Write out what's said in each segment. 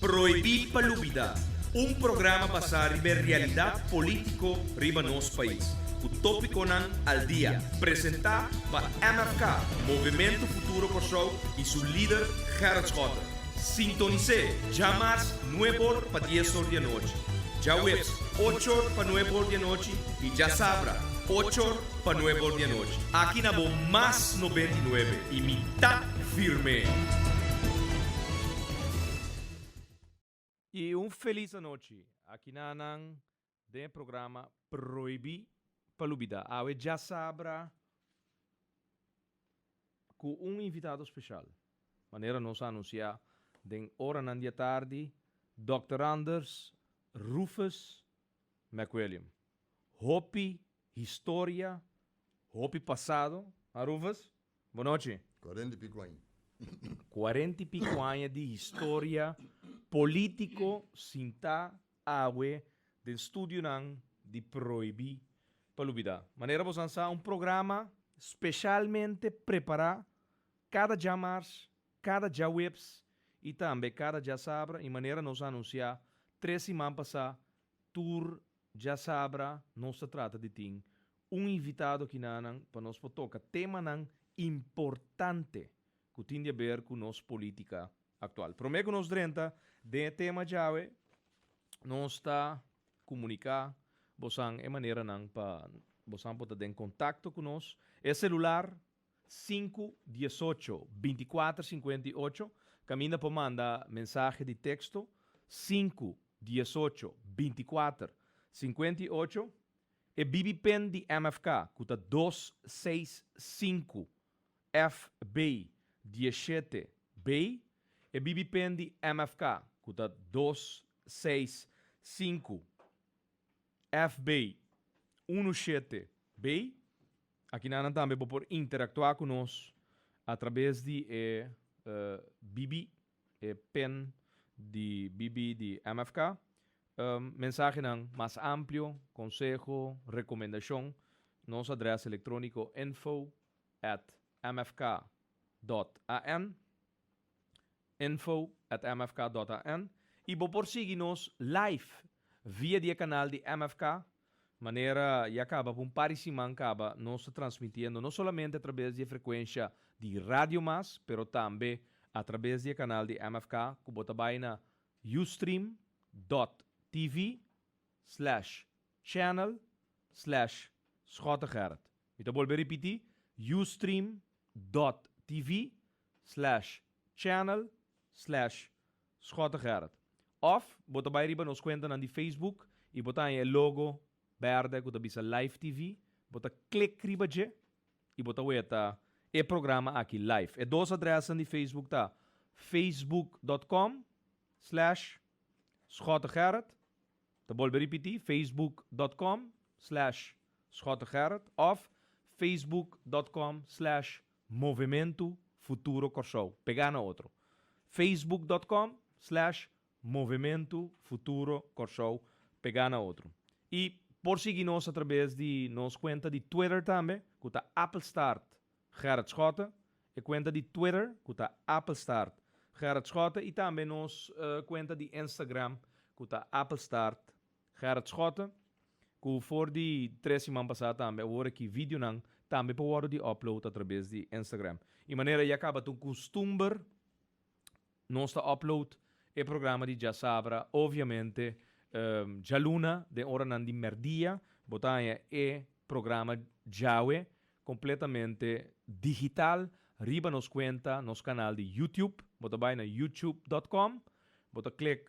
Prohibí pa Lubidá, un programa basá riba e realidat polítiko riba nos pais, ku tópikonan al dia, presentá pa MFK, Movementu Futuro Kòrsou, i su lider Gerrit Schotte. Sintonis'é djamars nueb'or pa dies'or di anochi, djaweps och'or pa nueb'or di anochi i djasabra och'or pa nueb'or di anochi. Aki na bo Mas 99 i mi ta firme! I un felis anochi aki na nan den e programa Prohibí pa Lubidá. Awe djasabra ku un invitado speshal. Manera nos a anunsiá den oranan di atardi, Dòkter Anders Rufus McWilliam. Hopi historia, hopi pasado, ha Rufus? Bon nochi. Cuarenta y pico aña. Cuarenta y pico aña di historia politico sinta awe den studionan di Prohibi pa Lubida. Manera boso a sa un programa specialmente prepara cada djamars, cada djaweps y tambe cada djasabra y manera nos a anuncia tres siman pasa tur Djasabra nos ta trata di tin un invitado kinanan pa nos por toka temanan importante ku tin di aber ku nos politika aktual. Promé ku nos drenta den e tema djawe, nos ta komuniká bosan e maneranan pa bosan por ta den kontakto ku nos. E selular Sinku diesocho bintikuater sinkuenta i ocho, kaminda por manda mensahe di teksto, sinku diesocho bintikuater sinkuenta i ocho, E BB-pin di MFK ku ta dos seis sinku FB dieshete B, E BB-pin di MFK ku ta dos seis sinku FB unu shete B. Akinanan tambe bo por interaktuá ku nos atrabes di e BB, e pen di BB di MFK. Mensahenan mas amplio, konseho, rekomendashon, nos adrès elektróniko info at mfk dot an, info at mfk dot an, i bo por sigui nos live via di e kanal di MFK. Manera ya kaba pa un par di siman kaba nos ta transmitiendo no solamente a traves di e frekuensha di Radio Mas pero tambe a traves di e kanal di MFK ku bo ta bai na ustream dot tv slash channel slash schottegerrit. Mi ta bolbe ripiti, ustream dot tv slash channel slash Schottegerrit. Of bo ta bai riba nos kuentanan di Facebook i bo ta haña e logo bèrdè ku ta bisa Live TV. Bo ta klik riba dje i bo ta weta e programa aki live. E dos adrèsnan di Facebook ta facebook dot com slash Schottegerrit. Ta bolbe ripití, facebook dot com slash Schottegerrit òf facebook dot com slash Movementu Futuro Kòrsou, pegá na otro. Facebook dot com slash Movementu Futuro Kòrsou, pegá na otro. I por sigui nos atrabes di nos kuenta di Twitter tambe, ku ta Appelstart Gerrit Schotte, e kuenta di Twitter ku ta Appelstart Gerrit Schotte i tambe nos kuenta di Instagram ku ta Appelstart Gerrit Schotte, ku for di tres siman pasá tambe awor aki videonan tambe por wòrdu di upload atrabes di Instagram. I manera ya kaba ta un kustumber nos ta upload e programa di djasabra obviamente djaluna den oranan di mèrdia bo ta haña e programa djawe kompletamente digital riba nos kuenta nos kanal di YouTube. Bo ta bai na youtube dot com bo ta klik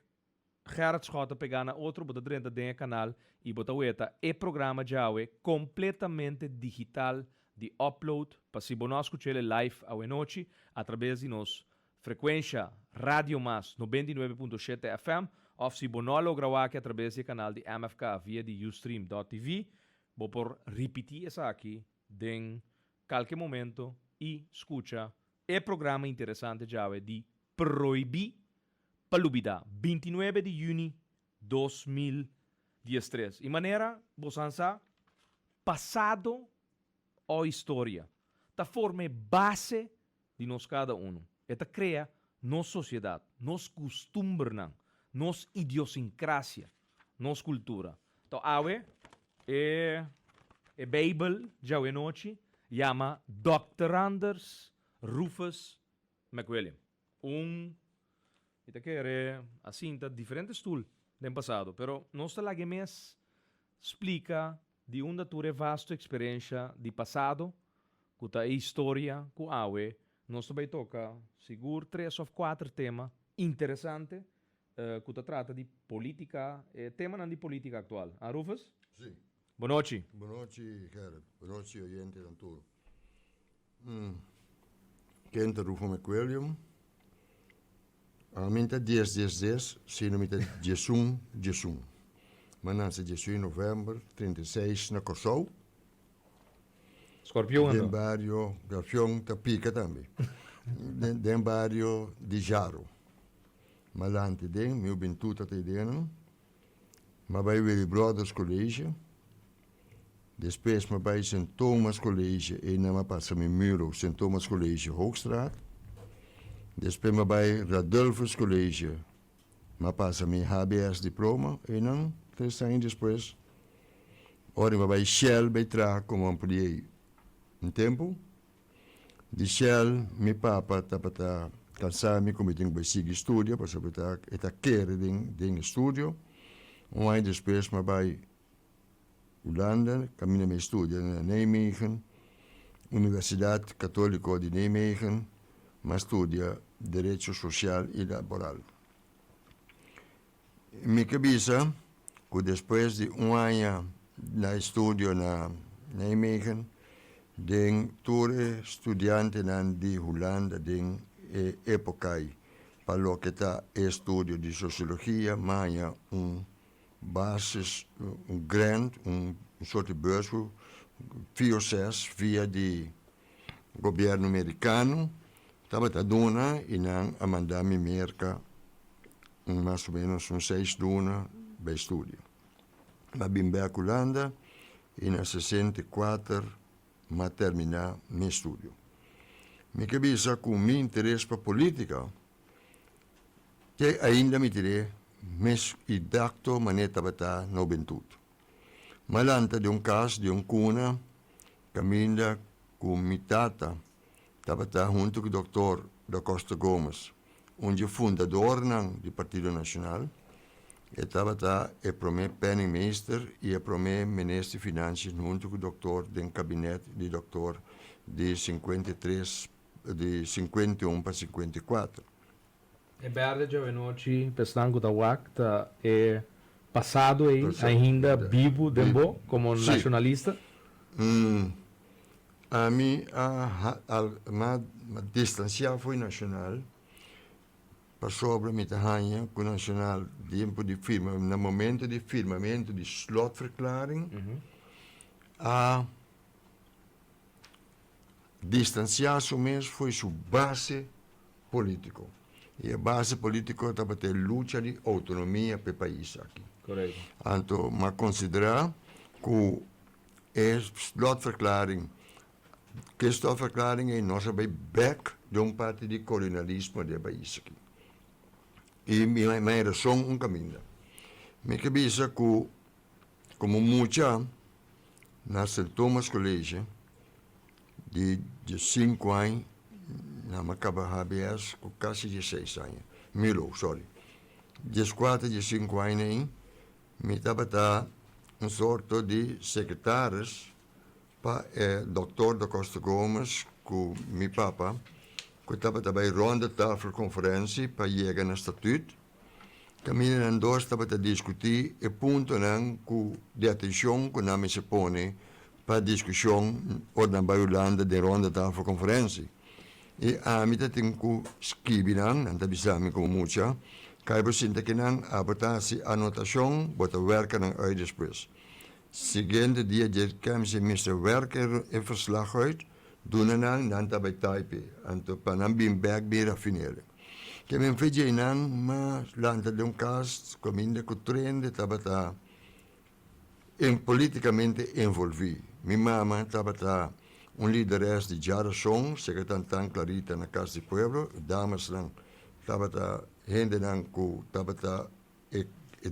Gerrit Schotte pegá na otro, bo ta drenta den e kanal i bo ta weta e programa djawe kompletamente digital di upload pa si bo no a skuch'el live awenochi atrabes di nos frekuensha Radio Mas 99.7 FM òf si bo no a logra wak atrabes di e kanal di MFK via di Ustream dot TV bo por ripití esaki den kalke momento i skucha e programa interesante djawe di Prohibí pa lubidá, 29 di yüni 2013. I manera bosan sa, pasado o historia ta forma e base di nos kada unu. E ta krea nos sosiedat, nos kustumbernan. nos idiosincrasia, nos cultura. To awe e e Bijbel djawe nochi yama Dr. Anders Rufus McWilliam. Un mi ta kere a sinta diferente stoel den pasado, pero nos ta laga e mes splica di unda tur e vasto experiencia di pasado cu ta e historia cu awe nos ta bay toca sigur tres of cuater tema interesante cu ta trata di politica, e temanan di politica actual. Ah, Rufus? Si. Bon nochi. Bon nochi, Gerrit. Bon nochi, oyentenan tur. Ken ta Rufo McWilliam? Ami ta dies dies dies, sino mi ta 11 11. Mi a nase 11 novèmber 36 na Kòrsou. Scorpion anto? Den bario, scorpion ta pika tambe. Den bario di Jaro. Mi a lanta den, mi hubentud ta ta den. Mi a bai Willy Brothers College. Despues mi a bai Sint Thomas College, einan mi a pasa mi muro, Sint Thomas College Hoogstraat. Despues mi a bai Radulphus College, mi a pasa mi HBS diploma einan, tres aña despues. Ora mi a bai Shell bai traha komo empleado un tempu. Di Shell mi papa tabata kansa mi ku mi tin ku bai sigui studia pasobra e ta kere den e studio. Un aña despues mi a bai Hulanda kaminda mi a studia na Nijmegen, Universidat Katoliko di Nijmegen, mi a studia Derecho Sosial i Laboral. Mi ke bisa ku despues di un aña na estudio na Nijmegen, den tur e studiantenan di Hulanda den e epoka ei pa loke ta e estudio di sosiologia mi haña un basis, un grant, un soort di beurs ku VOCS via di gobièrnu merikano tabata duna i nan a manda mi Merka un mas o menos un seis luna bai studia. Mi a bin bek Hulanda i na 64 mi a terminá mi estudio. Mi ke bisa ku mi interes pa politika te ainda mi tir'é mes idakto manera tabata na hubentut. Mi a lanta den un kas di un kuna kaminda ku mi tata tabata huntu ku dòktor Da Costa Gomez, un dje fundadornan di Partido Nacional. E tabata e promé penningmeester i e promé minister di Financiën huntu ku dòktor den kabinet di dòktor di 53 di 51 pa 54. E berde djawe-nochi pa esnan ku ta wak ta e pasado ei ainda bibu den bo komo nashonalista? Ami a distansiá fo'i Nashonal pasobra mi ta haña ku Nashonal tempu di firma na momento di firmamentu di slotverklaring a distansiá su mes fo'i su base polítiko. I e base polítiko tabata e lucha di outonomia pa e pais aki. Anto m'a konsiderá ku e slotverklaring, ku e slotverklaring ei nos a bai bèk den un parti di kolonialismo di e pais aki. I mi a rason un kaminda. Mi ke bisa ku komo mucha na Sint Thomas College di 5 aña na mi a kaba HBS ku kasi 16 aña, milo sorry, 14, 15 aña ei mi tabata un sorto di sekretaris pa e dòkter Da Costa Gomez ku mi papa ku tabata bai ronde tafel konferensi pa yega na statut. Kaminda nan dos tabata diskutí e puntonan ku di atenshon ku nan mester pone pa diskushon ora nan bai Hulanda den ronda tafel konferensi. I ami ta tin ku skibi nan, nan ta bisa mi komo mucha, kai bo sinta ki nan, abo ta hasi anotashon, bo ta wèrka nan uit despues. Siguiente dia dje kèmsi mester wèrka e verslag uit, duna nan, nan ta bai taipe, anto pa nan bin bèk bin rafinere. Ke men fe dje nan ma lanta den un kas kaminda ku trende tabata politikamente envolví. Mi mama tabata un lideres di Djarason, Sekretantan Clarita na Kas di Pueblo, damesnan tabata hendenan ku tabata. E e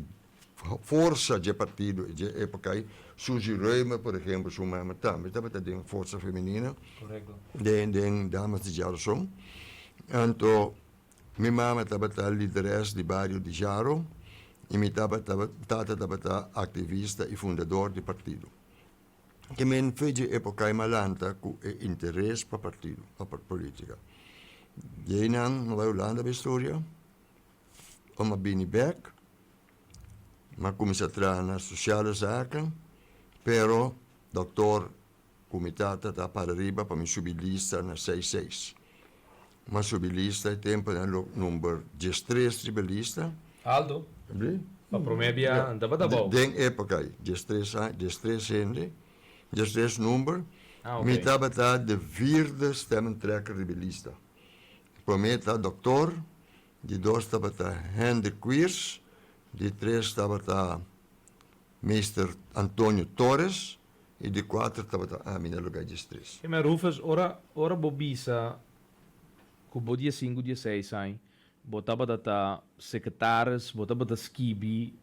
forsa dje partido dje epoca ei, Suzy Römer por ehempel su mama tambe tabata den forsa femenina, den den Damas di Jarason. Anto mi mama tabata lideres di bario di Jaro y mi tabata tata tabata activista y fundador di partido. Ke men fe dje epoca ei malanta cu e interes pa partido, pa politica. Djeinan no bai Hulanda bai studia. Om a bini bek, m'a kuminsá traha na sosiale zaken, pero dòktor ku mi tata ta para riba pa mi subi lista na seis seis. M'a subi lista e tempunan lo number diestres riba e lista. Alto. Pa promé bia nan tabata abou. Den époka ei, diestres a, diestres hende, diestres number. Mi tabata de vierde stemmentrekker riba e lista. Promé ta dòktor. Di dos tabata Hendrik Kwiers, di tres tabata Meester Antonio Torres i di kuater tabata ami na lugá diestres. Hemel Rufus, ora ora bo bisa ku bo diesinku dieseis aña bo tabata ta sekretaris, bo tabata skibi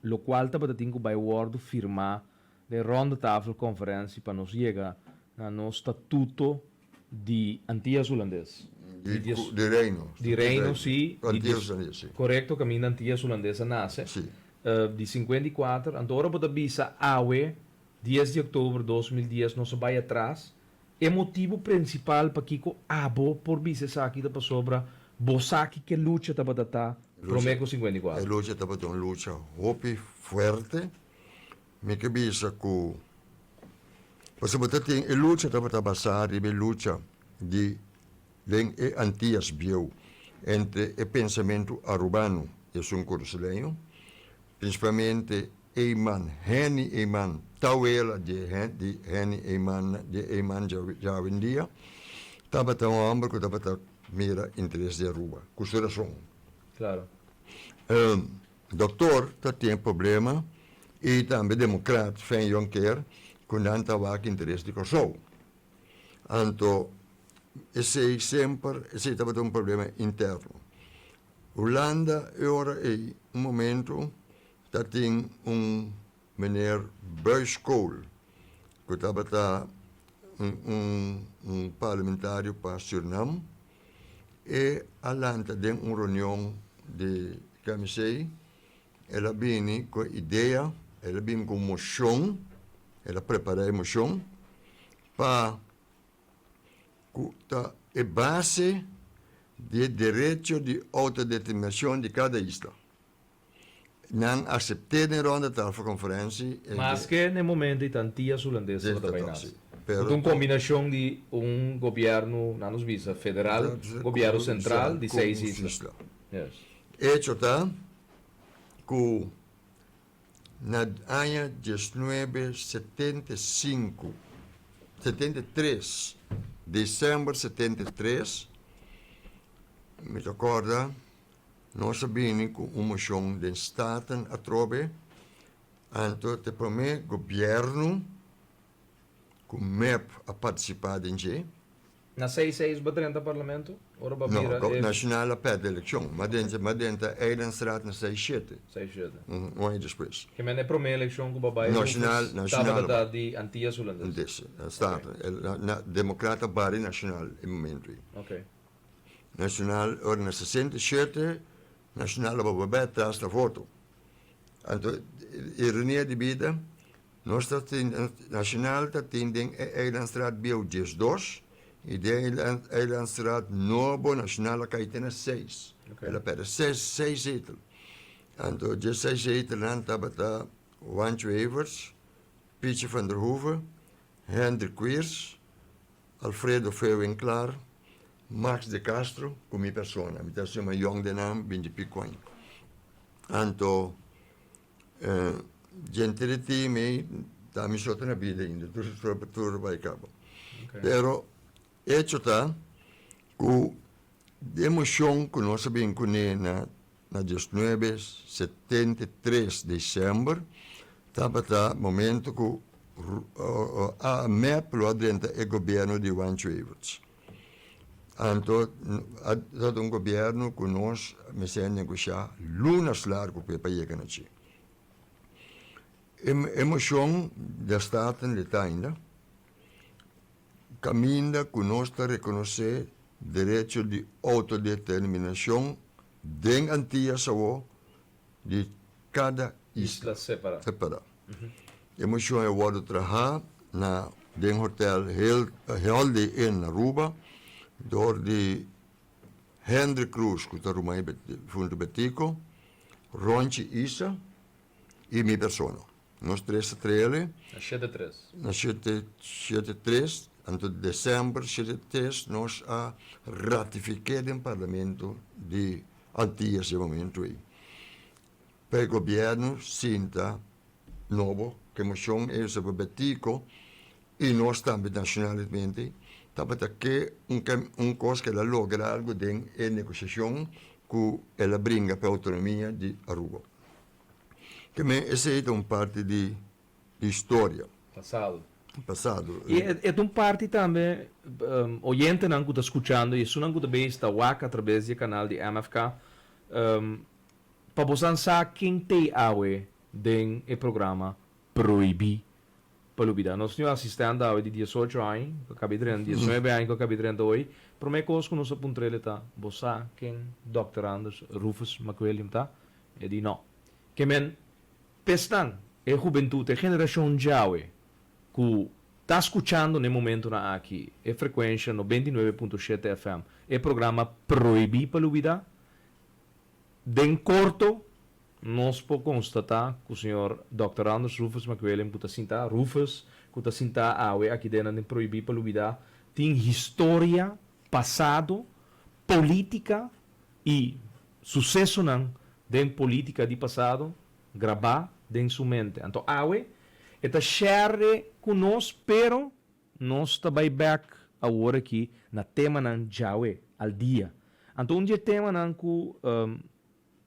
lokual tabata tin ku bai wòrdu firmá den rondetafelkonferensi pa nos yega na nos statuto di Antillas Hulandes. Di, di Reino. Di Reino, sí. Antillas Hulandes, sí. Korekto, kaminda Antillas Hulandes a nase. Sí. Di 54. Anto ora bo ta bisa awe, dies di oktober 2010, nos a bai atras, e motibu prinsipal pakiko abo por bisa esaki ta pasobra bo sa kiko e lucha tabata ta promé ku 54. E lucha tabata un lucha hopi fuerte. Mi ke bisa ku pasobra ta tin e lucha tabata basá riba e lucha di den e Antias bieu entre e pensamentu arubano i esun kurasoleño, prinsipalmente Eman, Henny Eman, tawela di di Henny Eman di Eman djawendia, tabata un hòmber ku tabata mira interes di Aruba ku su rason. Klaro. Doktor ta tin problema i tambe demokrat Fen Jonker ku nan ta wak interes di Kòrsou. Anto esei semper esei tabata un problema interno. Hulanda e ora ei un momento ta tin un meneer Buiskool ku tabata un un parlamentario pa Surnam E a lanta den un reunion di KMC, el a bini ku e idea, el a bini ku un moshon, el a prepará e moshon pa ku ta e base di e derecho di outodeterminashon di kada isla. Nan asept'é den Ronde Tafel Conferentie. Maske n'e momento ei Antillas Hulandes tabata bai nase. Ku ta un kombinashon di un gobièrnu, nan nos bisa, federal, gobièrnu sentral di seis isla. Echo ta ku na aña diesnuebe 75, 73, desèmber 73, mi ta kòrda, Nos a bini ku un moshon den Staten atrobe, anto ta e promé gobièrnu ku mep a partisipá den dje. Na seis seis bo a drenta parlamento? Ora bo a bira e. No, Nacional a pèrdè elekshon. M'a drenta, m'a drenta Eilandstraat na seis shete. Seis shete. Un aña despues. Ke men e promé elekshon ku bo a bai Nacional, Nacional. Tabata ta di Antillas Hulandes. Antes, Staten. Demokrat a bari Nacional e momento ei. Oké. Nacional ora na 67 Nacional a bolbe atras na voto. Anto ironia di bida nos ta tin Nacional ta tin den e Eilandstraat bieu 12 y den Eilandstraat nobo Nacional a kai te na 6. El a perde 6 seis zetel. Anto dje 6 zetelnan tabata Juancho Everts, Pietje van der Hoeve, Hendrik Kwiers, Alfredo Feuwinklar, Max de Castro ku mi persona. Mi ta asuma yong den nan binti pico aña. Anto djente di team ei ta mi so ta na bida ainda, tur tur bai kaba. Pero hecho ta ku di e moshon ku nos a bin kuné na na diesnuebe 73 december tabata momento ku a mep lo a drenta e gobierno di Juancho Everts. Anto a tabata un gobièrnu ku nos mester a negoshá lunas largu p'e pa yega na dje. E moshon di Staten li ta ainda kaminda ku nos ta rekonosé derecho di outodeterminashon den Antias awor di kada isla separá. E moshon a wòrdu trahá na den hotel Holiday Inn na Aruba dor di Hendrik Cruz ku ta ruman di difuntu Betico, Ronchi Isa i mi persona. Nos tres ta traele. Na shete tres. Na shete shete tres, anto december shete tres nos a ratifiké den parlamento di Antillas e momento ei. Pa e gobierno sinta nobo ku e mocion ei usa pa Betico i nos tambe nacionalmente tabata ke un un kos ku el a logra algu den e negosiashon ku el a bringa pa e autonomia di Aruba. Ke men esei ta un parti di historia. Pasado. Pasado. I e ta un parti tambe, oyentenan ku ta skuchando i esunnan ku ta bes ta wak atrabes di e kanal di MFK, pa bosan sa ken t'ei awe den e programa Prohibí pa Lubidá. Nos tin un asistente awe di diesocho aña ku a kabi drenta, diesnuebe aña ku a kabi drenta hoy. Promé kos ku nos a puntr'el e ta, Bo sa ken Dòkter Anders Rufus McWilliam ta? E di no. Ke men p'esnan, e hubentut, e generashon djawe ku ta skuchando n'e momentunan aki e frekuensha 99.7 FM, e programa Prohibí pa Lubidá, den korto nos por konstatá ku señor Dòkter Anders Rufus McWilliam ku ta sintá, Rufus, ku ta sintá awe aki den nan den Prohibí pa Lubidá, tin historia, pasado, polítika i susesonan den polítika di pasado grabá den su mente. Anto awe e ta share ku nos, pero nos ta bai bèk awor aki na temanan djawe, al dia. Anto un di e temanan ku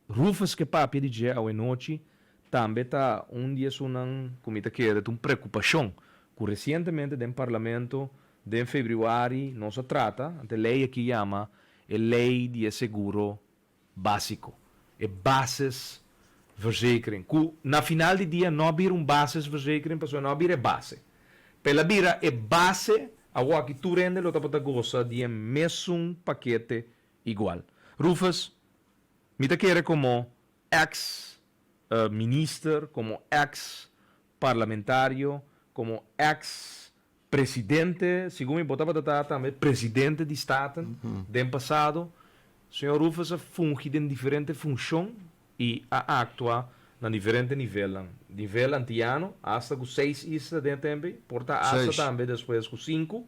Rufus ke papia di dje awe nochi tambe ta un di esunnan ku mi ta kere ta un preokupashon ku resientemente den Parlamento den febrüari nos a trata, anto e lei aki yama e lei di e seguro básiko, e basisverzekering, ku na final di dia no a bira un basisverzekering pasobra no a bira e base. Pero el a bira e base, awor aki tur hende lo tabata gosa di e mesun pakete igual. Rufus, mi ta kere komo eks minister, komo eks parlamentario, komo eks Presidente, segun mi bo tabata ta tambe presidente di Staten den pasado. Señor Rufus a fungi den diferente funcion y a actua na diferente nivelnan. Nivel antiano, hasta cu seis isla den e tempo ey, por ta hasta tambe despues cu sinku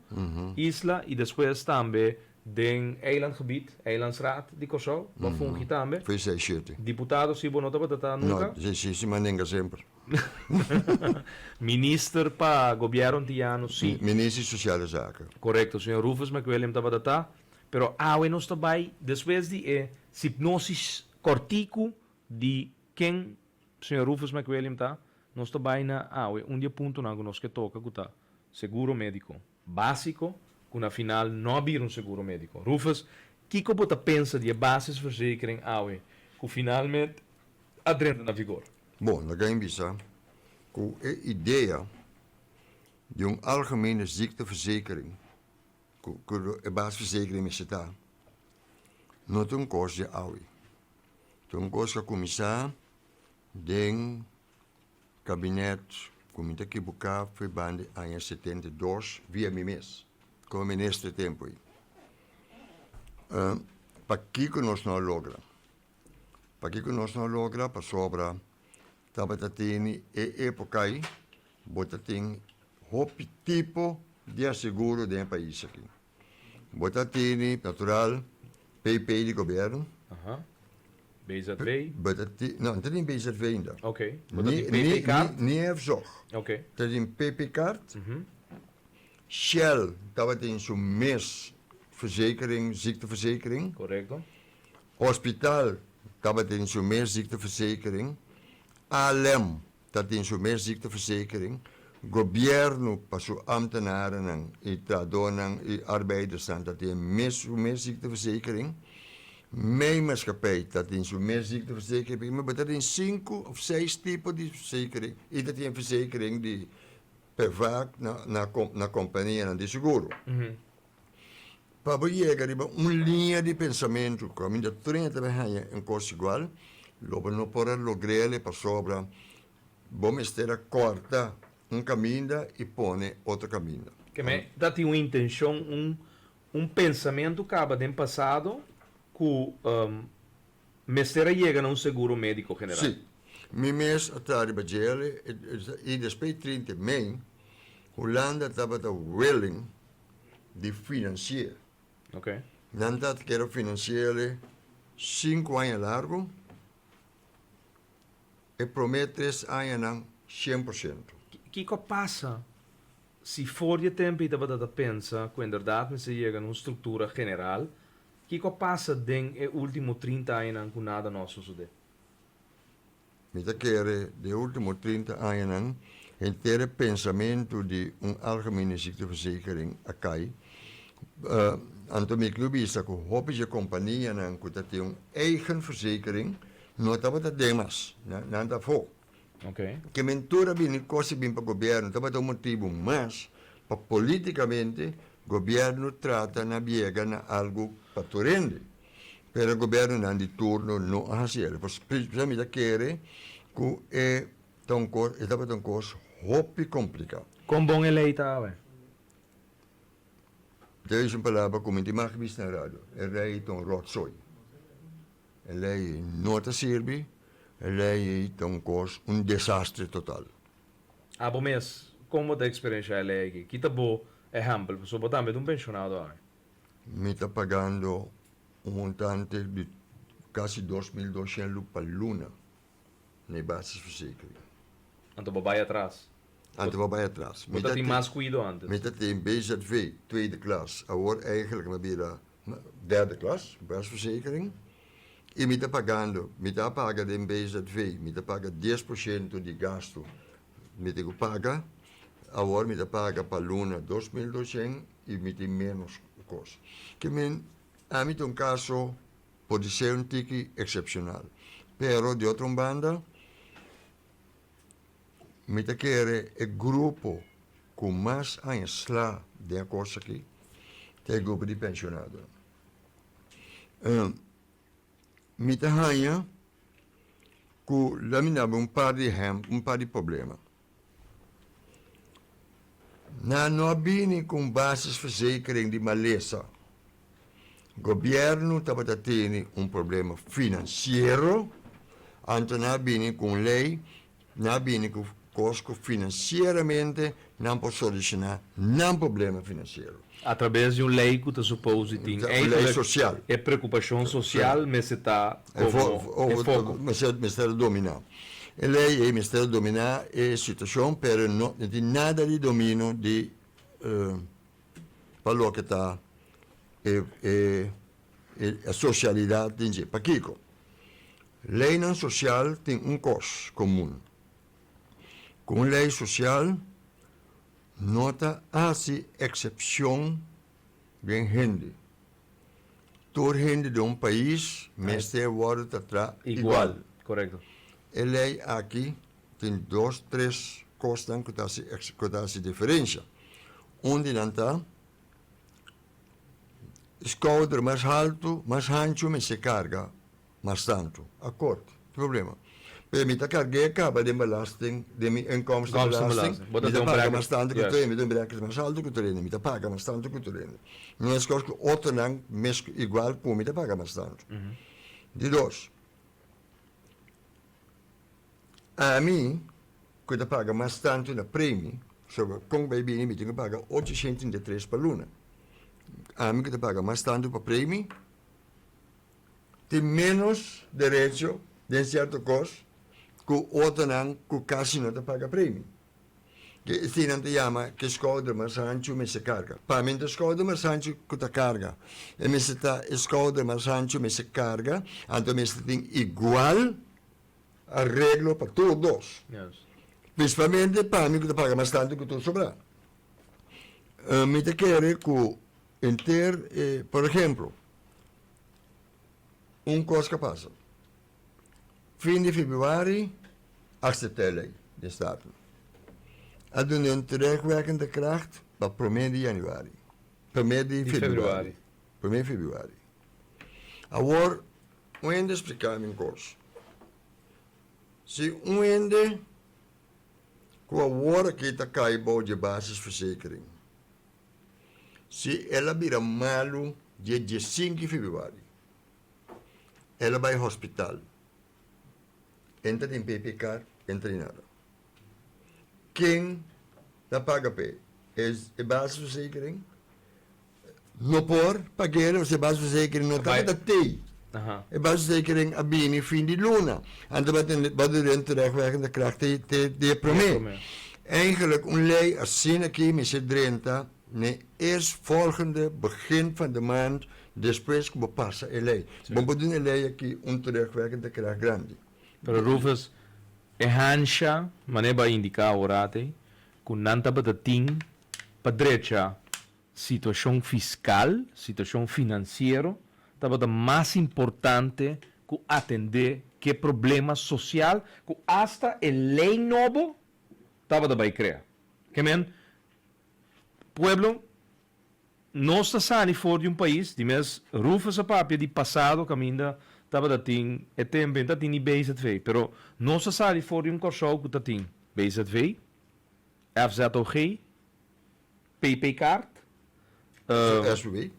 isla y despues tambe den eilandgebied, eilandsraad di Kòrsou, bo a fungi tambe. Foi seis, shete. Diputado si bo no tabata ta nunca. No, si, si, manenga semper. Minister pa Gobierno Antiano si. Minister di Sociale Zaken. Correcto, señor Rufus McWilliam tabata ta. Pero awe nos ta bay despues di e sipnosis cortico di ken señor Rufus McWilliam ta, nos ta bay na awe un di e puntonan cu nos ke toca cu ta seguro medico basico cu na final no a bira un seguro medico. Rufus, kico bo ta pensa di e basisverzekering awe cu finalmente a drenta na vigor? Bon, laga mi bisa ku e idea di un algemene ziekteverzekering, ku ku e basisverzekering mester ta, no ta un kos di awe. Ta un kos ku a kuminsá den kabinet ku mi ta kibuká for banda di aña 72 via mi mes komo minister e tempu ei. Pakiko nos no a logra? Pakiko nos no a logra? Pasobra tabata tene e epoka ei bo ta tin hopi tipo di aseguro den e pais aki. Bo ta tene natural PP di gobierno. BZV. Bo ta tin, no, no ta tin BZV ainda. Ok. Bo ta tin PP kaart. Ni EFZOG. Ok. Ta tin PP kaart. Shell tabatin su mes verzekering, ziekteverzekering. Korekto. Hospital tabatin su mes ziekteverzekering, ALM tabatin su mes ziekteverzekering. Gobièrnu pa su ámtenarennan i trahadónan i arbeidersnan ta tin e mes su mes ziekteverzekering. Mei maatschappij ta tin su mes ziekteverzekering. Mi bo ta tin sinku òf seis tipo di verzekering i ta tin e verzekering di per vaak na na na kompanianan di seguro. Pa bo yega riba un liña di pensamentu ku kaminda tur hende ta bai haña un kos igual, lo bo no por a logr'el pasobra bo mester a kòrta un kaminda i pone otro kaminda. Ke men ta tin un intenshon, un un pensamentu kaba den pasado ku mester a yega na un seguro médiko general. Sí. Mi mes a traha riba djele i despues 30 mei Hulanda tabata willing di finansi'é. Ok. Nan ta kere finansi'é sinku aña largu, e promé tres añanan 100%. Kiko a pasa si for di e tempu ei tabata ta pensa ku inderdat mester yega na un struktura general? Kiko a pasa den e último 30 añanan ku nada no a sosodé? Mi ta kere den e ultimo 30 añanan henter e pensamentu di un algemene ziekteverzekering a kai. Anto mi klu bisa ku hopi dje kompanianan ku ta tin un eigen verzekering no tabata den mas, nan ta afó. Ke men tur a bini kos a bini pa gobièrnu tabata un motibu mas pa politikamente gobièrnu trata na biega na algu pa tur hende. Pero gobiernonan di turno no a haci el. Pues p'esei mi ta kere cu e ta un cos, e tabata un cos hopi complica. Con bon e ley ta awe? Dei un palabra cu mi tin mag bisa na radio. E ley ta un rotzooi. E ley no ta sirbi, e ley ta un cos, un desastre total. Abo mes, con bo ta experiencia e ley aki? Ki ta bo ehempel? Pasobra bo tambe ta un pensionado awe. Mi ta pagando un montante di casi 2200 lu pa luna na e basisverzekering. Anto bo bai atras. Anto bo bai atras. Bo ta tin mas cuido antes. Mi ta tin BZV tweede klas. Awor eigenlijk mi a bira derde klas, basisverzekering. Y mi ta pagando, mi ta paga den BZV, mi ta paga 10% di gasto. Mi tin cu paga, awor mi ta paga pa luna 2200 y mi tin menos cos. Ke men, ami ta un caso por di ser un tiki excepcional. Pero di otro un banda, mi ta kere e grupo cu mas aña sla den e cos aki ta e grupo di pensionadonan. Mi ta haña cu la mi daba un par di ehempel, un par di problema. Nan no a bini ku un basisverzekering di malesa. Gobièrnu tabata tene un problema finansiero, anto nan a bini ku un lei, nan a bini ku kos ku finansieramente nan por solushoná nan problema finansiero. A trabes di un lei ku ta supos di tin eigenlijk e preokupashon sosial mester ta komo e foko. Mester a dominá. E lei ei mester a dominá e situashon pero no tin nada di domino di pa loke ta e e sosialidat den dje. Pakiko? Leinan sosial tin un kos komun. Ku un lei sosial No ta hasi eksepshon den hende. Tur hende den un pais mester wòrdu tratá igual. Korekto. E lei aki tin dos, tres kosnan ku ta hasi ku ta hasi diferensha. Un di nan ta, skouder mas haltu, mas hanchu mester karga Mas tantu. Akort. Problema. Pero mi ta karg'é kaba den belasting, den mi inkomstenbelasting. Mi ta paga mas tantu ku tur hende. Mi ta un bracket mas altu ku tur hende. Mi ta paga mas tantu ku tur hende. No es kos ku otronan mes igual ku mi ta paga mas tantu. Di dos, ami ku ta paga mas tantu na premi, so kon bai bini mi tin ku paga 833 pa luna. Ami ku ta paga mas tantu pa premi, tin ménos derecho den sierto kos ku otronan ku kasi no ta paga premi. Ke esei nan ta yama ke skouder mas hanchu mester karga. Pa mi no ta skouder mas hanchu ku ta karga. E mester ta e skouder mas hanchu mester karga, anto mester tin igual areglo pa tur dos. Principalmente pa mi ku ta paga mas tantu ku tur sobrá. Mi ta kere ku henter e, por ehemplo, un kos ka pasa. Fin di februari akseptá e lei den Staten. A duna un terugwerkende kracht pa promé di januari, promé di februari, promé februari. Awor un hende splika mi un kos. Si un hende ku awor aki ta kai bou dje basisverzekering, si el a bira malu dje diesinku di februari, el a bai hospital, e no ta tin PPK, e no ta tin nada. Ken ta paga p'e? E basisverzekering? No por pag'é pasobra e basisverzekering no tabata tei. E basisverzekering a bini fin di luna. Anto bo tende bo debe un terugwerkende kracht te te di e promé. Eigenlijk un lei asina aki mester drenta n'e eerstvolgende begin van de maand despues ku bo pasa e lei. Bo por duna e lei aki un terugwerkende kracht grandi. Pero Rufus, e hansha, manera bo a indiká aworat ei, ku nan tabata tin pa drecha situashon fiskal, situashon finansiero, tabata mas importante ku atendé ku e problema sosial ku asta e lei nobo tabata bai krea. Ke men, pueblo, nos ta sali for di un pais, di mes Rufus a papia di pasado kaminda tabata tin e tempu e ta tin di BZV, pero nos ta sali for di un Kòrsou ku ta tin BZV, FZOG, PP kaart. SVB.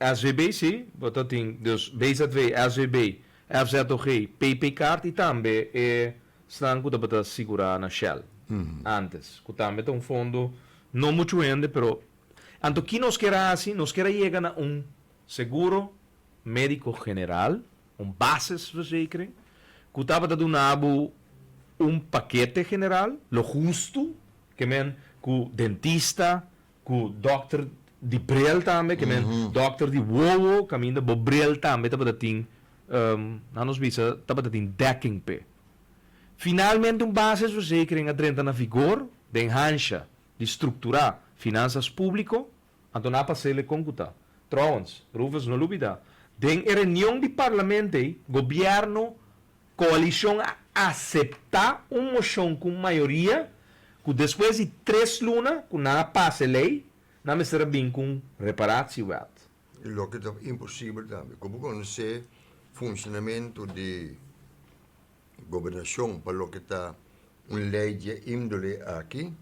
SVB si, bo ta tin dus BZV, SVB, FZOG, PP kaart y tambe e snan cu tabata sigura na Shell antes, cu tambe ta un fondo no mucho hende pero anto ki nos kier a haci? Nos kier a yega na un seguro medico general, un basisverzekering, cu tabata duna bo un pakete general, lo hustu, ke men cu dentista, cu dokter di bril tambe, ke men dokter di wowo, caminda bo bril tambe tabata tin, nan nos bisa, tabata tin dekking p'e. Finalmente un basisverzekering a drenta na vigor den hansha di structura finanzas publico. Anto nan a pas'ele kon ku ta. Trouwens, Rufus no lubida, den e reunion di Parlament ei, gobièrnu koalishon a aseptá un moshon ku un mayoria ku despues di tres luna ku nan a pasa e lei, nan mester a bin ku un reparatiewet. Loke ta imposibel tambe. Ku bo konosé funshonamentu di gobernashon pa loke ta un lei dje índole aki,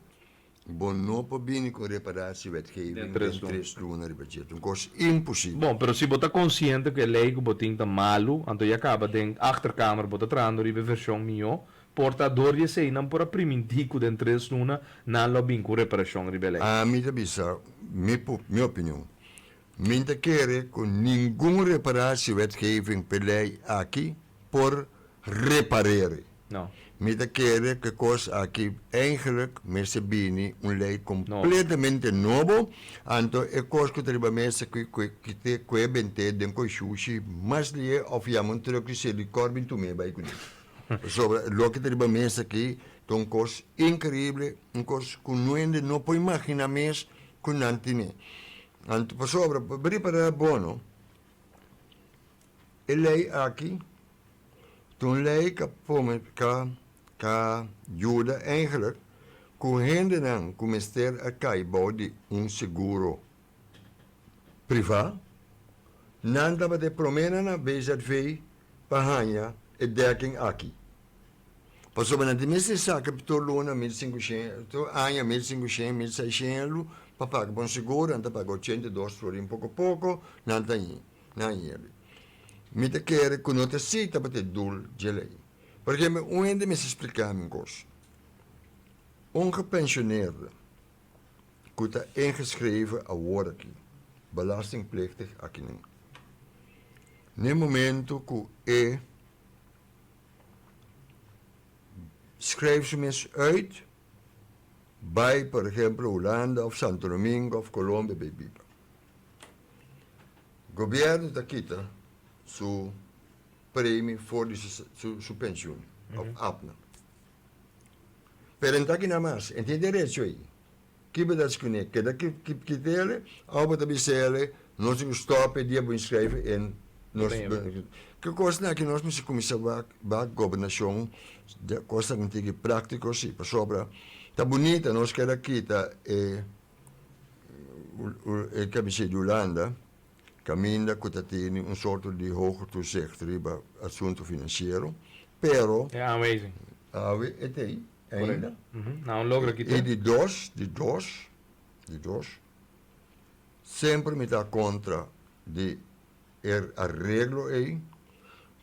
Bo no por bini cu reparatiewetgeving den tres luna riba dje. Ta un cos imposibel. Bon, pero si bo ta consciente cu e ley cu bo tin ta malu, anto ya caba den achterkamer bo ta trahando riba e version miho, por ta door di esey nan por a priminti cu den tres luna nan lo a bin cu reparacion riba e ley. Ami ta bisa, mi mi opinion, mi n ta kere cu ningun reparatiewetgeving p'e ley aki por reparere. No. Mi ta kere ku e kos aki eigenlijk mester bini un lei kompletamente nobo, anto e kos ku ta riba mesa ku ku ku e bent'é den koi shushi mas lié òf yama un trùk di selikòr bin tum'é bai kuné. Pasobra loke ta riba mesa aki ta un kos inkreible, un kos ku no hende no por imaginá mes ku nan tine. Anto pasobra pa ripará bo no, E lei aki ta un lei ka pone ka ka yuda eigenlijk ku hendenan ku mester a kai bou di un seguro privá, nan tabata e proménan na BZV pa haña e dekking aki. Pasobra nan tin mester saka tur luna mil sinkushen, tur aña mil sinkushen, mil seishen elu pa paga pa un seguro, nan ta paga ochenta i dos florin poko poko, nan ta Nan yebe. Mi ta kere ku no ta si tabata e doel dje lei. Por ehempel, un hende mester splika mi un kos. Un gepensioneerde ku ta ingeschreven awor aki, belastingplichtig akinan, n'e momento ku e schrijf su mes uit, bai por ehempel Hulanda of Santo Domingo of Colombia bai biba. Gobierno ta kita su premie for di su pensioen of APNA. Pero e no ta aki na mas, e tin derecho ei. Ki bo ta haci cune? Keda kitele of bo ta bisele nos tin cu stop e dia bo inschrijven en nos. Ki cosnan aki nos mester cuminsa wak bak gobernacion cosnan tin ki practico si pasobra ta bunita nos keda kita e e cabecilla di Hulanda caminda cu ta tene un sorto di hoger toezicht riba asunto financiero pero E aanwijzing. Awe e ta ey. Ainda. Nan logra kita. E di dos, di dos, di dos, semper mi ta kontra di e areglo ei,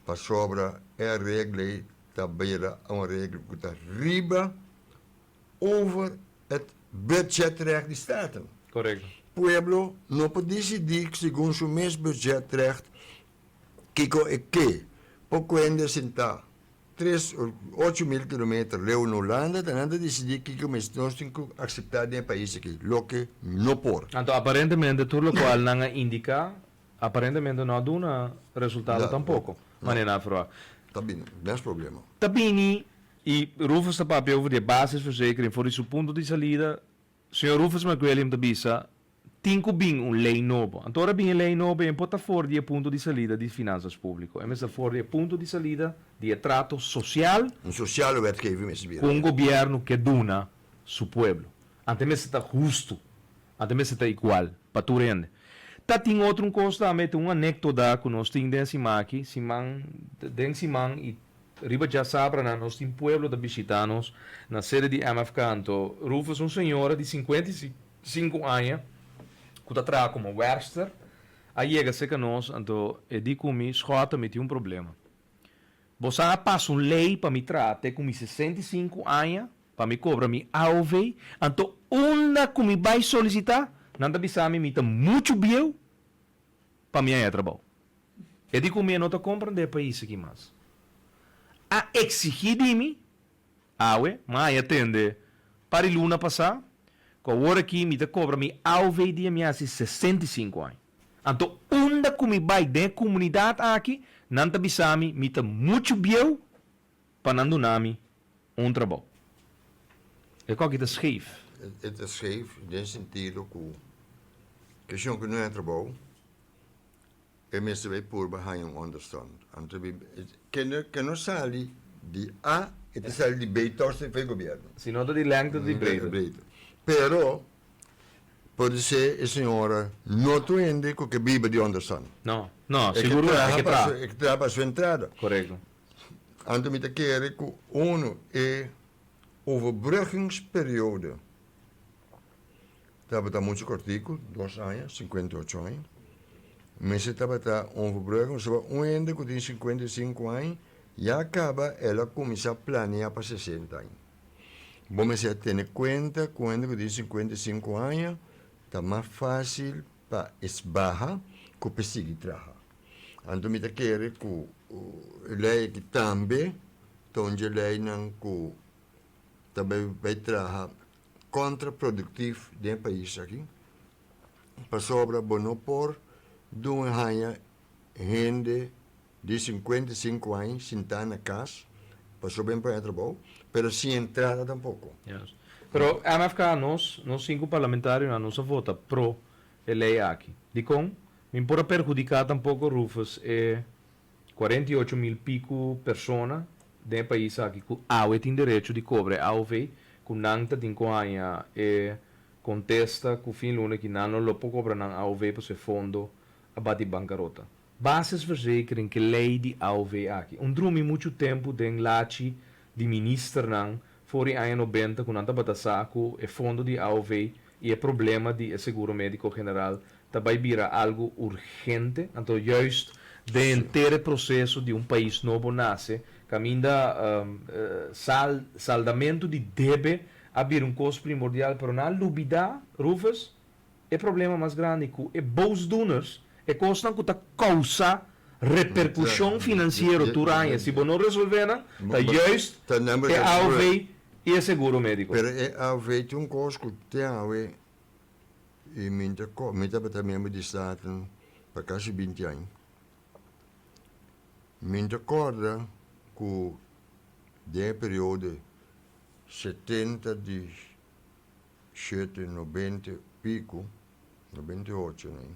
pasobra e areglo ei ta bira un areglo ku ta riba over het budgetrecht di Staten. Korekto. Pueblo no por disidí segun su mes budgetrecht kiko e ke. Por kuende sintá Tres 8000 kilometer leu na Hulanda ta nan ta disidí kiko mes nos tin ku akseptá den e pais aki, loke no por. Anto aparentemente tur lokual nan a indiká aparentemente no a duna resultado tampoko, manera nan a ferwagt. Ta bini mes problema. Ta bini i Rufus ta papia over di e basisverzekering for di su punto di salida. Señor Rufus McWilliam ta bisa, Tin ku bin un lei nobo. Anto ora bin e lei nobo e por ta for di e punto di salida di finansas públiko. E mester for di e punto di salida di e trato sosial. Un sosiale wetgeving mester bira. Ku un gobièrnu ke duna su pueblo. Anto e mester ta hustu. Anto e mester ta igual pa tur hende. Ta tin otro un kos tambe, ta un anektoda ku nos tin den siman aki, siman den siman i Riba djasabranan nos tin pueblo ta bishita nos na sede di MFK. Anto Rufus un señora di 55 aña ku ta traha komo werkster a yega serka nos anto e di ku mi, Schotten mi tin un problema. Bo sa a pasa un lei pa mi traha te ku mi 65 aña pa mi kobra mi AOV anto unda ku mi bai solisita nan ta bisa mi mi ta muchu bieu pa mi haña trabou. E di ku mi e no ta komprendé e pais aki mas. A eksigí di mi, awe, m'a haña tende par di luna pasá, ku awor aki mi ta kobra mi AOV dia mi hasi 65 aña. Anto unda ku mi bai den e komunidat aki, nan ta bisa mi mi ta muchu bieu pa nan duna mi un trabou. E kòki ta scheef. E ta scheef den sentido ku keshon ku no haña trabou, E mester bay purba haña un onderstand. Anto bi ke no sali di A, e ta sali di B tòg si fei gobièrnu. Si no ta di lengte ta di breedte. Pero podisé e señora no tur hende ku ke biba di onderstand. No, no, sigur no, e ke traha. E ke traha pa su entrada. Korekto. Anto mi ta kere ku unu e overbruggingsperiode. Tabata muchu kortiku, dos aña, 58 aña. Mester tabata overbruggen, pasobra un hende ku tin 55 aña ya kaba el a kuminsá planea pa 60 aña. Bo mester a tene kuenta ku un hende ku tin 55 aña ta mas fásil pa e baha ku pa e sigui traha. Anto mi ta kere ku e lei aki tambe ta un dje leinan ku ta bai traha kontraproduktif den e pais aki, pasobra bo no por duna haña hende di 55 aña sintá na kas pasobra e no por haña trabou, pero sin entrada tampoko. Yes. Pero MFK nos, nos sinku parlamentarionan nos a vota pro e lei aki. Dikon? Mi por a perhudiká tampoko Rufus e 48 mil piku persona den e pais aki ku awe tin derecho di kobra e AOV, ku nan ta tin ku haña e kontesta ku fin luna ki nan no lo por kobra nan AOV pasobra e fondo a bati bankarota. Basisverzekering ke lei di AOV aki. Un drumi muchu tempu den lachi di ministernan for di aña 90 ku nan tabata sa ku e fondo di AOV i e problema di e seguro médiko general ta bai bira algu urgente. Anto juist den henter e proseso di un pais nobo nase, kaminda sal saldamentu di debe a bira un kos primordial, pero nan a lubidá, Rufus, e problema mas grandi ku e boosdoeners, e kosnan ku ta kousa reperkushon finansiero tur aña, si bo no resolvé nan, ta juist e AOV i e seguro médiko. Pero e AOV tin un kos ku te awe i mi ta mi tabata miembro di Staten pa kasi 20 aña. Mi ta kòrda ku den e periodo. 70 di shete, 90 piku, 98 nei,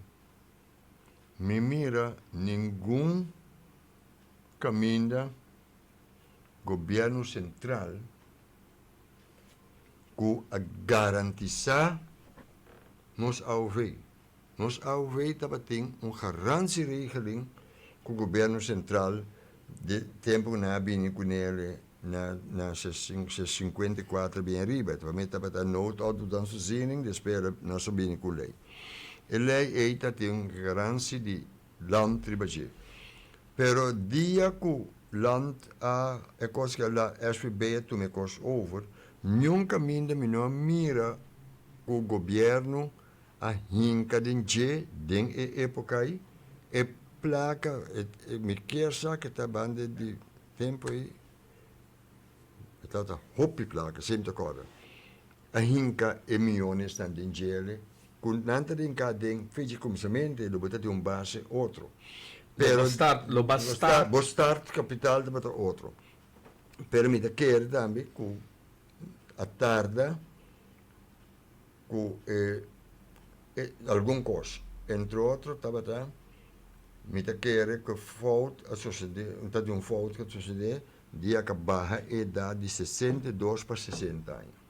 mi mira ningun kaminda gobièrnu sentral ku a garantisá nos AOV. Nos AOV tabatin un garantieregeling ku gobièrnu sentral di tempu ku nan a bini kuné na na 54 bien riba. Promé tabata noodautodansvoorziening, despues nos a bini ku lei. E lei ei ta tin un garantie di land riba dje. Pero dia ku land a e kos ku la SVB a tuma e kos over, niun kaminda mi no a mira ku gobièrnu a hinka den dje den e époka ei, e plaka, mi kier sa ke ta banda di tempu ei, e tabata hopi plaka, si mi ta kòrda, a hinka e miyonesnan den djele, ku nan ta hinká den fecha di kuminsamentu, lo bo ta tin un base otro. Pero, lo ba start. Bo start kapital tabata otro. Pero mi ta kere tambe ku a tarda ku e algun kos. Entre otro tabata mi ta kere ku fout a sosodé, ta di un fout ku a sosodé dia ku a baha e edat di 62 pa 60 aña.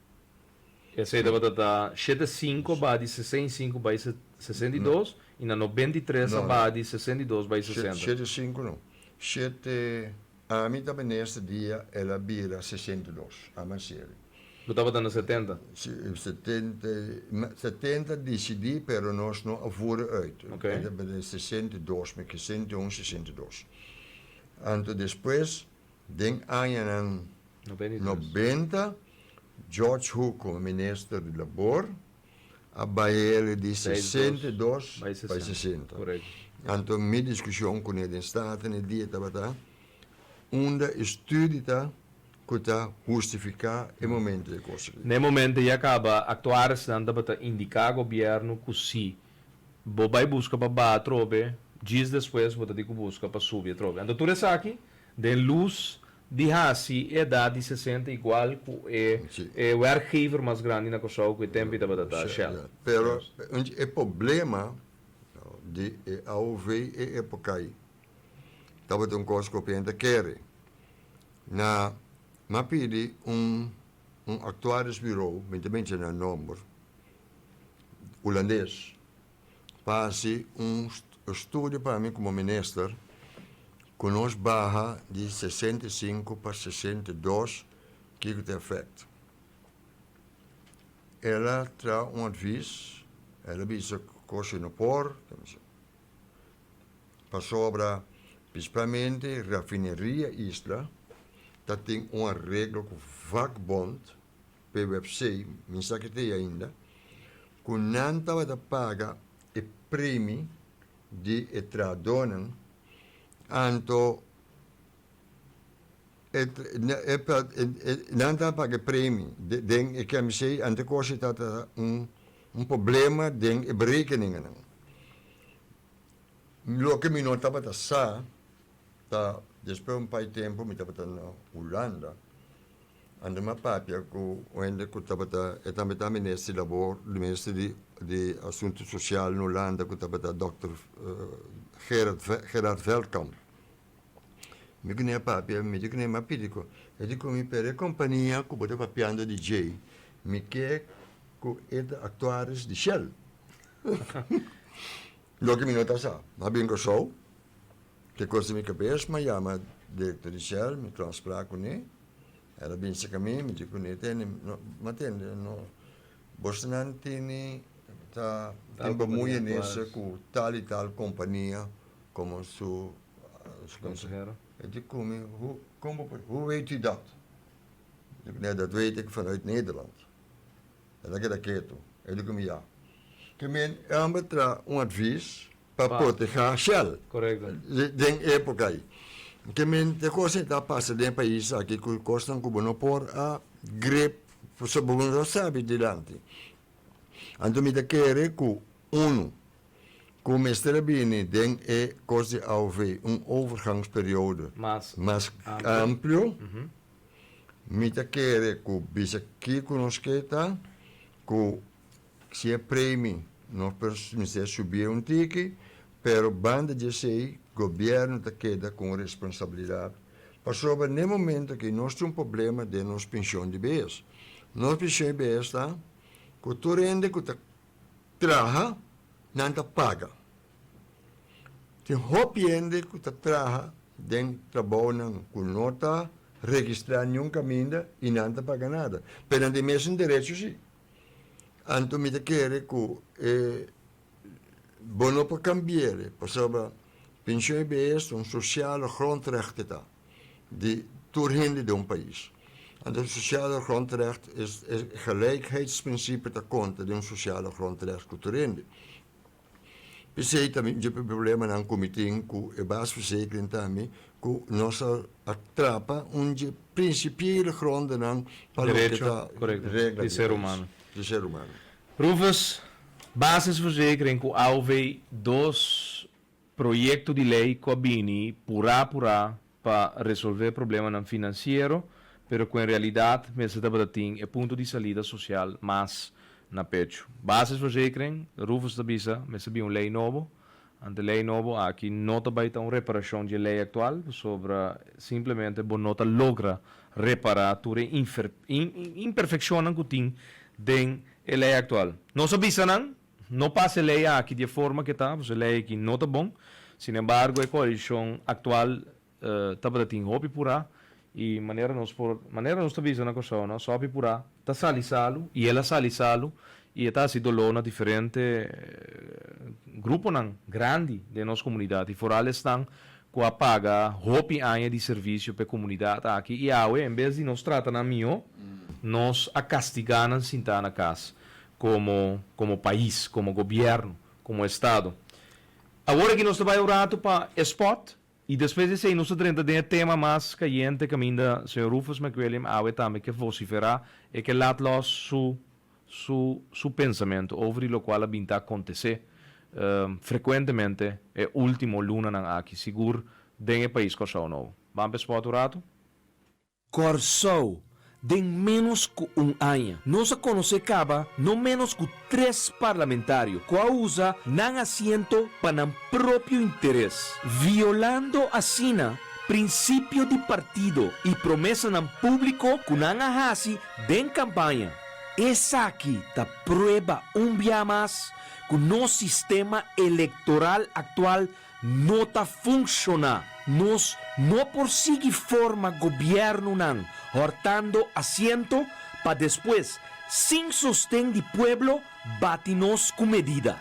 Esei tabata ta 75 baha di 65 bai 62 i na 93 a baha di 62 bai 60. 75 no. Shete, ami ta minister dia el a bira 62, ami a seri. Bo tabata na 70? Si, 70, 70 disidí pero nos no a voer uit. Oké. E tabata 62, mi ke 61, 62. Anto despues den añanan 90, George Hoek komo minister di labor a bai el di 62 bai 60. Anto mi diskushon kuné den Staten e dia tabata unda e studi ta ku ta hustifiká e momento di kos aki. Na e momento ya kaba aktuarisnan tabata indiká gobièrnu ku si bo bai buska pa baha atrobe, djis despues bo ta tin ku buska pa subi atrobe. Anto tur esaki den lus di hasi e edat di 60 igual ku e e werkgever mas grandi na Kòrsou ku e tempu tabata ta Shell. Pero e problema di e AOV e epoka ei tabata un kos ku hopi hende ta kere. Na mi a pidi un un actuariesbureau, mi ta menciona nomber, hulandes, pa hasi un estudio pa mi komo minister ku nos baha di 65 pa 62 kiko ta efect. El a traha un advis, el a bisa kos no por, pasobra principalmente Rafineria Isla ta tin un areglo ku vakbond PWC, mi sa ke t'ei ainda, ku nan tabata paga e premi di e trahadónan, anto e nan tabata paga e premi den e KMC, anto e kos ei tabata un problema den e berekeningennan. Loke mi no tabata sa ta despues un par di tempu mi tabata na Hulanda, Anto mi a papia ku un hende ku tabata, e tambe ta minister di labor, minister di di asuntu sosial na Hulanda ku tabata dòkter Gerard Gerard Veldkamp. Mi kuné a papia, mi di kuné mi a pidi ku, e di ku mi pero e kompania ku bo ta papiando di djei, mi ke ku e ta aktuaris di Shell. Loke mi no ta sa. Mi a bin Kòrsou, ke kos di mi kabes, mi a yama direktor di Shell, mi transpraak kuné. El a bin cerca mi, mi di kuné, tende, no, ma tende, no, bosnan tini ta tin bemoeienis ku tal i tal kompania komo su Konsehero. E di ku mi, hoe, kon bo por, hoe weet u dat? Mi di kuné, dat weet ik vanuit Nederland. El a keda ketu. E di ku mi, ya. Ke men, e homber traha un advies pa protehá Shell. Korekto. Den époka ei. Ke men te kos ei ta pasa den e pais aki ku kosnan ku bo no por a grip pasobra bo no sabi dilanti. Anto mi ta kere ku unu ku mester a bini den e kos di AOV un overgangsperiode Mas mas amplio. Mi ta kere ku bisa kiko nos ke ta ku si e premi nos por mester subié un tiki, pero banda di esei gobièrnu ta keda ku un responsabilidat pasobra n'e momento aki nos tin un problema den nos penshon di behes. Nos penshon di behes ta ku tur hende ku ta traha nan ta paga. Tin hopi hende ku ta traha den trabounan ku no ta registrá niun kaminda i nan ta paga nada. Pero nan tin mesun derecho si. Anto mi ta kere ku e bo no por kambi'e pasobra penshon i behes ta un sosiale grondrecht e ta di tur hende den un pais. Anto sosiale grondrecht es e gelijkheidsprincipe ta konta den un sosiale grondrecht ku tur hende. P'esei ta mi dje problemanan ku mi tin ku e basverzekering tambe ku nos a trapa un dje prinsipiele grondennan pa loke ta regla di ser humano. Di ser humano. Rufus, basisverzekering ku AOV dos proyekto di lei ku a bini purá purá pa resolvé problemanan finansiero, pero ku en realidat mester tabata tin e punto di salida sosial mas na pechu. Basisverzekering, Rufus ta bisa, mester bin un lei nobo. Ante lei nobo aki no ta bai ta un reparashon dje lei aktual, pasobra simplemente bo no ta logra repará tur e imperfekshonnan ku tin den e lei aktual. Nos a bisa nan, No pasa e ley aki di e forma ke ta, pasobra e ley aki no ta bon. Sin embargo, e koalishon aktual tabata tin hopi purá i manera nos por, manera nos ta bisa na Kòrsou, no, sòpi purá ta sali salu i el a sali salu i e ta hasi doló na diferente gruponan grandi den nos komunidat i foral esnan ku a paga hopi aña di servisio pa e komunidat aki i awe en bes di nos trata nan mihó nos a kastigá nan sintá na kas. Como como pais, como gobierno, como estado. Awor aki nos ta bay un rato pa e spot y despues di esey nos ta drenta den e tema mas cayente caminda señor Rufus McWilliam awe tambe ke vocifera e ke laat los su su su pensamento over di locual a bin ta acontece frecuentemente e ultimo lunanan aki sigur den e pais Corsou Nobo. Ban pa e spot un rato. Kòrsou, Den ménos ku un aña nos a konosé kaba no ménos ku tres parlamentario ku a usa nan asiento pa nan propio interes, violando asina prinsipio di partido i promesanan públiko ku nan a hasi den kampaña. Esaki ta prueba un bia mas ku nos sistema elektoral aktual no ta funshoná. Nos no por sigui forma gobièrnunan hòrtando asiento pa despues, sin sosten di pueblo, bati nos ku medida.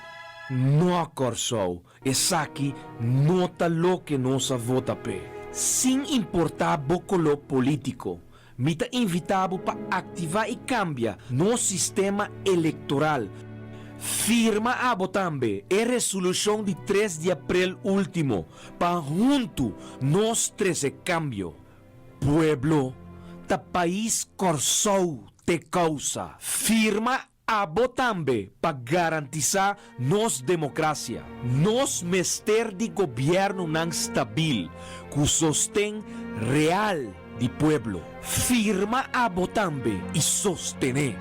No, Kòrsou, esaki no ta loke nos a vota p'e. Sin importá bo koló polítiko, mi ta invitá bo pa aktivá i kambia nos sistema elektoral. Firma abo tambe e resolushon di tres di aprel último pa huntu nos trese kambio. Pueblo, ta pais Kòrsou t'e kousa. Firma Abo tambe pa garantisá nos demokrasia. Nos mester di gobièrnunan stabil ku sosten real di pueblo. Firma abo tambe i sostené.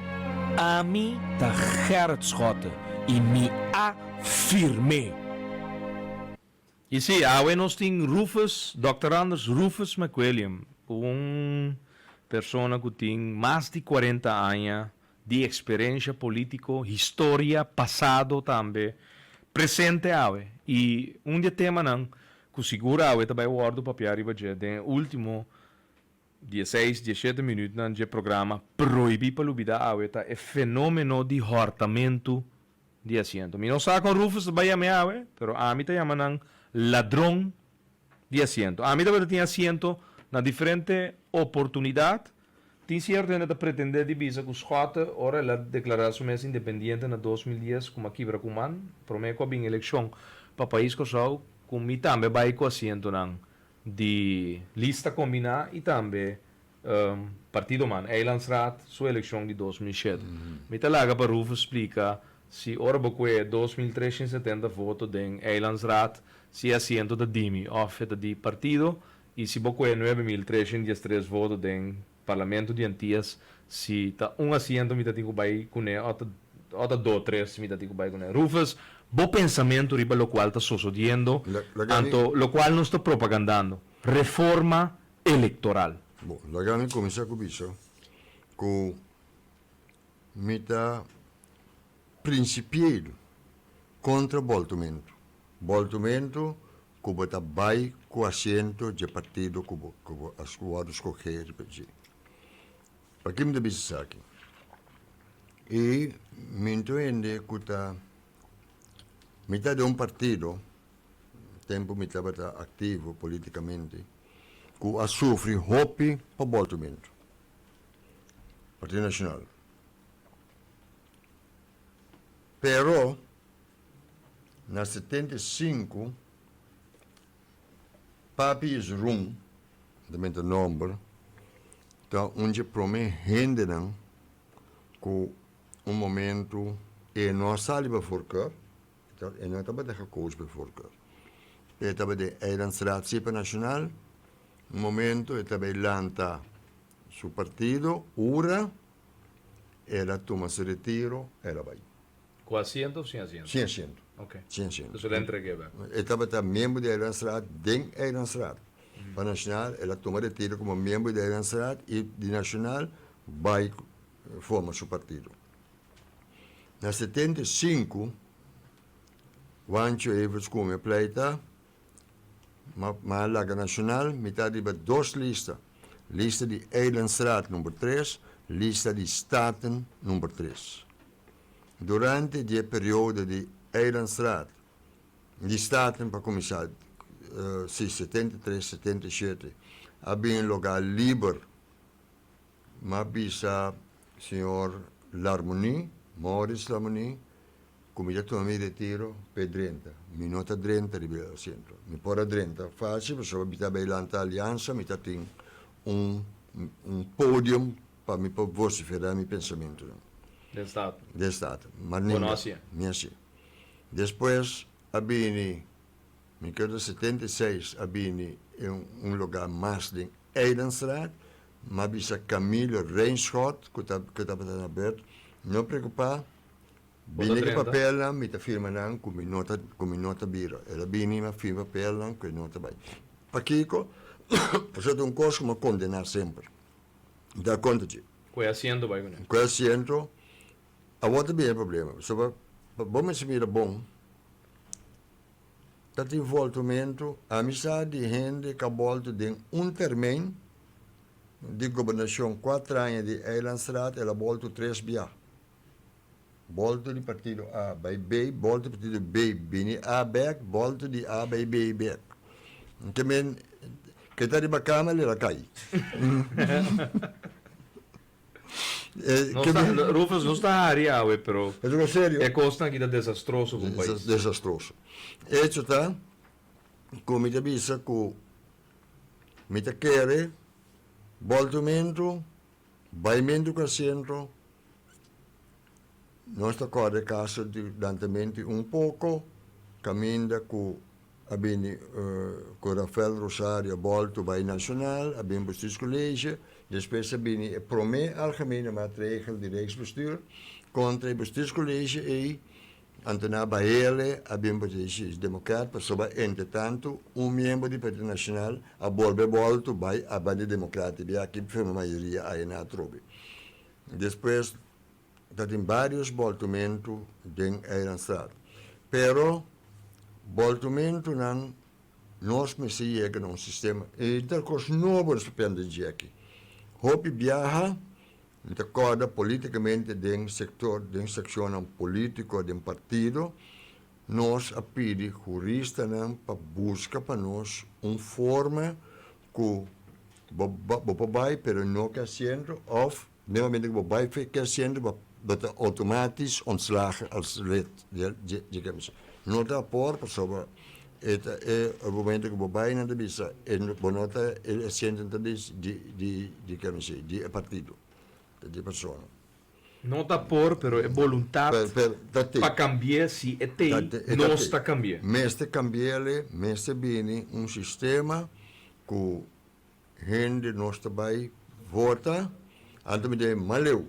Ami ta Gerrit Schotte i mi a firm'é. I sí, awe nos tin Rufus, Dòkter Anders Rufus McWilliam, un persona ku tin mas di kuarenta aña di eksperensha polítiko, historia, pasado tambe, presente awe. I un di e temanan ku sigur awe ta bai wòrdu papia riba dje den e último dieseis, dieshete minütnan dje programa Prohibí pa Lubidá awe ta e fenómeno di hòrtamentu di asiento. Mi no sa kon Rufus ta bai yam'é awe, pero ami ta yama nan ladron di asiento. Ami tabata tin asiento na diferente oportunidat. Tin sierto hende ta pretendé di bisa ku Schotte ora el a deklará su mes independiente na 2010 kuma a kibra ku man promé ku a bin elekshon pa pais Kòrsou ku mi tambe bai ku asientonan di lista kombiná i tambe Partido man, Eilandsraad su elekshon di 2007. Mi ta laga pa Rufus splika si ora bo kue 2370 voto den Eilandsraad si e asiento ta di mi òf e ta di partido i si bo kue 9313 voto den. Parlamento di Antias si ta un asiento mi ta tin ku bai kuné o ta o ta do tres mi ta tin ku bai kuné. Rufus, bo pensamentu riba lokual ta sosodiendo Laga mi. anto lokual nos ta propagandando, reforma elektoral. Bon, laga mi kuminsá ku bisa ku mi ta prinsipieel kontra bòltumentu. Bòltumentu ku bo ta bai ku asiento dje partido ku bo ku bo a wòrdu skohé riba dje. Pakí mi ta bisa esaki? I mi ta hende ku ta mi ta den un partido tempu mi tabata aktivo politikamente ku a sufri hopi pa bòltumentu, Partido Nashonal. Pero na 75 Papi Isrun, ta menta nomber, ta un dje prome hendenan ku un momento e no a sali pa voorkeur, e no tabata gekoos pa voorkeur. E tabata den Eilandsraad Sipa Nacional, un momento e tabata lanta su partido, ura, el a tuma su retiro, el a bai. Ku asiento of sin asiento? Sin asiento. Ok. Sin asiento. Dus el a entreg'é bek. E tabata miembro di Eilandsraad den Eilandsraad. Pa Nacional el a tuma retiro komo miembro di Eilandsraad i di Nacional bai forma su partido. Na 75 Juancho Everts ku mi a pleita Ma a laga Nacional mi ta riba dos lista, lista di Eilandstraat number tres, lista di Staten number tres. Durante di e periodo di Eilandstraat, di Staten pa cuminsa, si 73, 77, a bin loga liber. M'a bisa señor Larmonie, Maurice Larmonie, ku mi ta tuma mi retiro p'e drenta. Mi no ta drenta riba e asiento. Mi por a drenta fácil pasobra mi ta bay lanta aliansa, mi ta tin un un podium pa mi por vociferá mi pensamentunan. Den Staten. Den Staten. Ma Bo no ninga. hasié. Mi hasié. Despues a bini, mi kere ta 76 a bini un lugá mas den Eilandstraat, m'a bisa Camilo Rijnschot ku ta ku tabata na beurt, no preokupá, Bo ta bini ku drenta? papelnan, mi ta firma nan ku mi no ta ku mi no ta bira. El a bini, m'a firma papelnan ku e no ta bai. Pakiko? Pasobra ta un kos ku m'a kondená semper. Mi ta konta dje. Ku e asiento bai kuné? Ku e asiento, awor ta bini e problema. Pasobra bo mester mira bon. Ta tin voltumentu, ami sa di hende ka boltu den un termijn di gobernacion cuatro aña di Eilandsraad el a boltu tres bia. Boltu di partido A bay B, boltu di partido B bini A bek, boltu di A bay B bek. Ke men ke ta riba cama el a cay. Nos ta, Rufus, nos ta hari awe, pero Es algo serio. e kosnan aki ta desastroso pa un pais. Desastroso. Hecho ta ku mi ta bisa ku mi ta kere boltumentu, baimentu ku asiento, nos ta kòrda e kaso di lantamentu un poko kaminda ku a bini ku Rafael Rosario a bolto bai Nacional, a bin Bestuurscollege, despues a bini e prome Algemene Maatregel di Rijksbestuur kontra e Bestuurscollege ei, anto nan a bahele, a bin Partij Democraat, pasobra entretanto un miembro di Partido Nacional a bolbe bolto bai a banda Democraat, i bia aki firma mayoria ayina atrobe. Despues Ta tin varios boltumentu den Eilandstraat. Pero boltumentunan nos mester yega na un sistema. E ta kos nobo nos papia den dje aki. Hopi biaha mi ta kòrda politikamente den sektor, den sekshonnan politiko den partido, nos a pidi huristanan pa buska pa nos un forma ku bo bo por bai pero no ke asiento òf Den momento ku bo bai fe ke asiento bo bo ta outomatisch ontslagen als lid di di di commissie. No ta por pasobra e ta e momento ku bo bai nan ta bisa e bo no ta e asiento ta di di di commissie di e partido ta di e persona. No ta por pero e boluntat pa cambi'é si e t'ei nos ta cambi'é. Mester cambi'ele mester bini un sistema ku hende nos ta bai. vota, anto mi den maleu.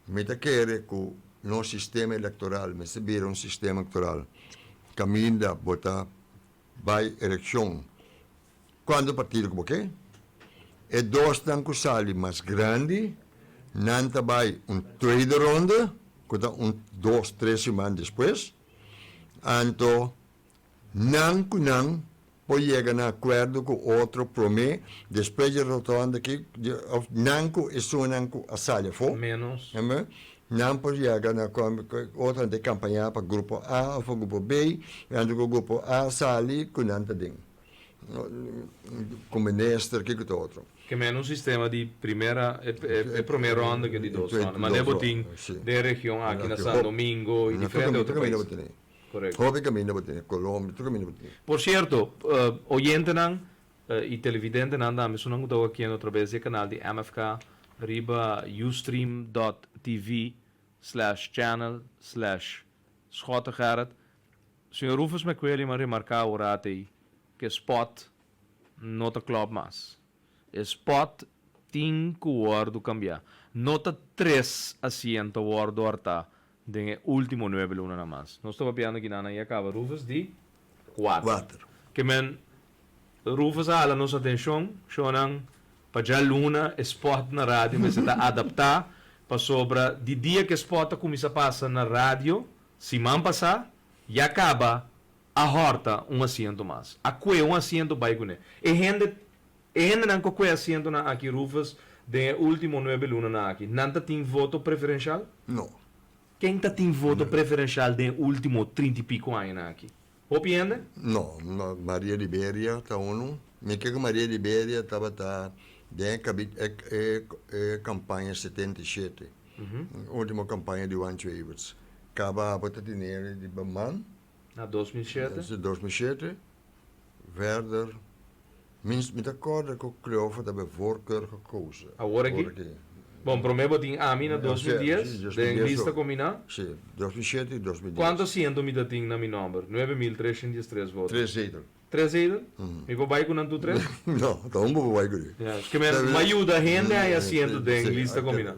Mi ta kere ku nos sistema elektoral mester bira un sistema elektoral kaminda bo ta bai elekshon kuantu partido ku bo ke. E dosnan ku sali mas grandi nan ta bai un tweede ronde ku ta un dos tres siman despues. Anto Nan ku nan por yega na akuerdo ku otro promé, despues di rotonde aki, òf nan ku esunnan ku a sali afó, Ménos. nan por yega na otro nan ta kampañá pa grupo A òf pa grupo B, i anto ku grupo A sali ku nan ta den ku minister kiko ta otro. Ke men un sistema di primera e promé ronda ku e di dos ronda. Manera bo tin den e region aki na San Domingo i diferente otro pais. Correcto. Hopi caminda bo tene, Colombia, tur caminda bo tene. Por cierto, oyentenan y televidentenan tambe esunnan cu ta wakiendo atrabes di e canal di MFK riba ustream dot tv slash channel slash Schottegerrit, Señor Rufus McWilliam a remarca awor ei cu e spot no ta klop mas. E spot tin cu wordo cambia. No ta tres asiento wordo horta Den e ultimo nuebe lunanan mas. Nos ta papiando ki nan a ya kaba Rufus di kuater. Kuater. Ke men Rufus a hala nos atenshon, shownan, pa djaluna e spot na radio mester ta adaptá pasobra di dia ku e spot a kuminsá pasa na radio siman pasá ya kaba a hòrta un asiento mas. A kue un asiento bai kuné. E hende e hendenan ku a kue asientonan aki Rufus den e último nuebe lunanan aki, nan ta tin voto preferenshal? No. Ken ta tin voto preferenshal den e último trinta i piko añanan aki? Hopi hende? No. Maria Liberia ta unu. Mi ke ku Maria Liberia tabata den e e e kampaña 77. Último kampaña di Juancho Everts. Kaba abo ta tene riba man. Na 2007? Si, 2007. Verder, mi, mi ta kòrda ku Cleofa ta bij voorkeur gekozen. Awor aki? Bon, promé bo tin ami na 2010, den lista kombiná. Si, 2007 i 2010. Kuantu asiento mi ta tin na mi nòmber? 9313 voto. Tres zetel. Tres zetel? Mi por bai ku nan tur tres? No, ta un bo por bai ku di. Ya, ke men, mi a yuda hende haña asiento den lista kombiná.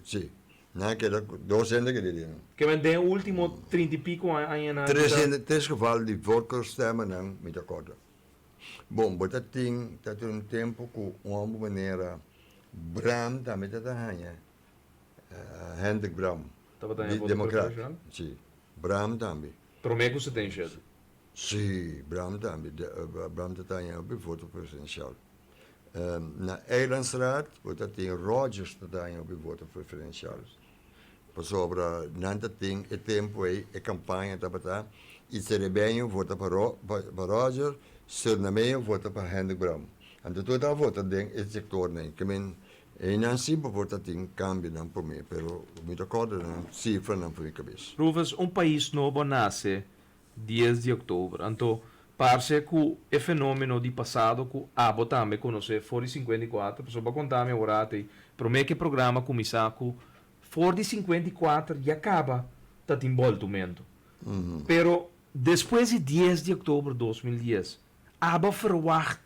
Si. Nan a keda ku dos hende ke di nan. Ke men den e ultimo trinta i piko añanan ku ta. Tres hende, tres geval di voorkeurstemmennan mi ta kòrda. Bon, bo ta tin, ta tin un tempu ku un hòmber manera Bram tambe ta ta haña, Hendrik Bram, Tabata haña di voto Demokrat. preferenshal? Si, Bram tambe. Promé ku 77? Si, Bram tambe, Bram ta ta haña hopi voto preferenshal. Na Eilandsraad bo ta tin Rogers ta daña hopi voto preferencial. Pasobra nan ta tin e tempo ei e campaña tabata y Cerebeño vota pa pa Roger, Surnameño vota pa Hendrik Bram. Anto tur ta vota den e sectornan ei. Ke men einan si bo por ta tin cambionan prome pero mi ta corda nan cifranan for mi cabes. Rufus, un pais nobo a nace Dies di oktober. Anto, parse ku e fenomeno di pasado ku abo tambe konosé for di 54, pasobra bo a konta mi awor ei, promé ku e programa kuminsá ku for di 54 ya kaba ta tin bòltumentu. Pero despues di dies di oktober 2010, abo a ferwagt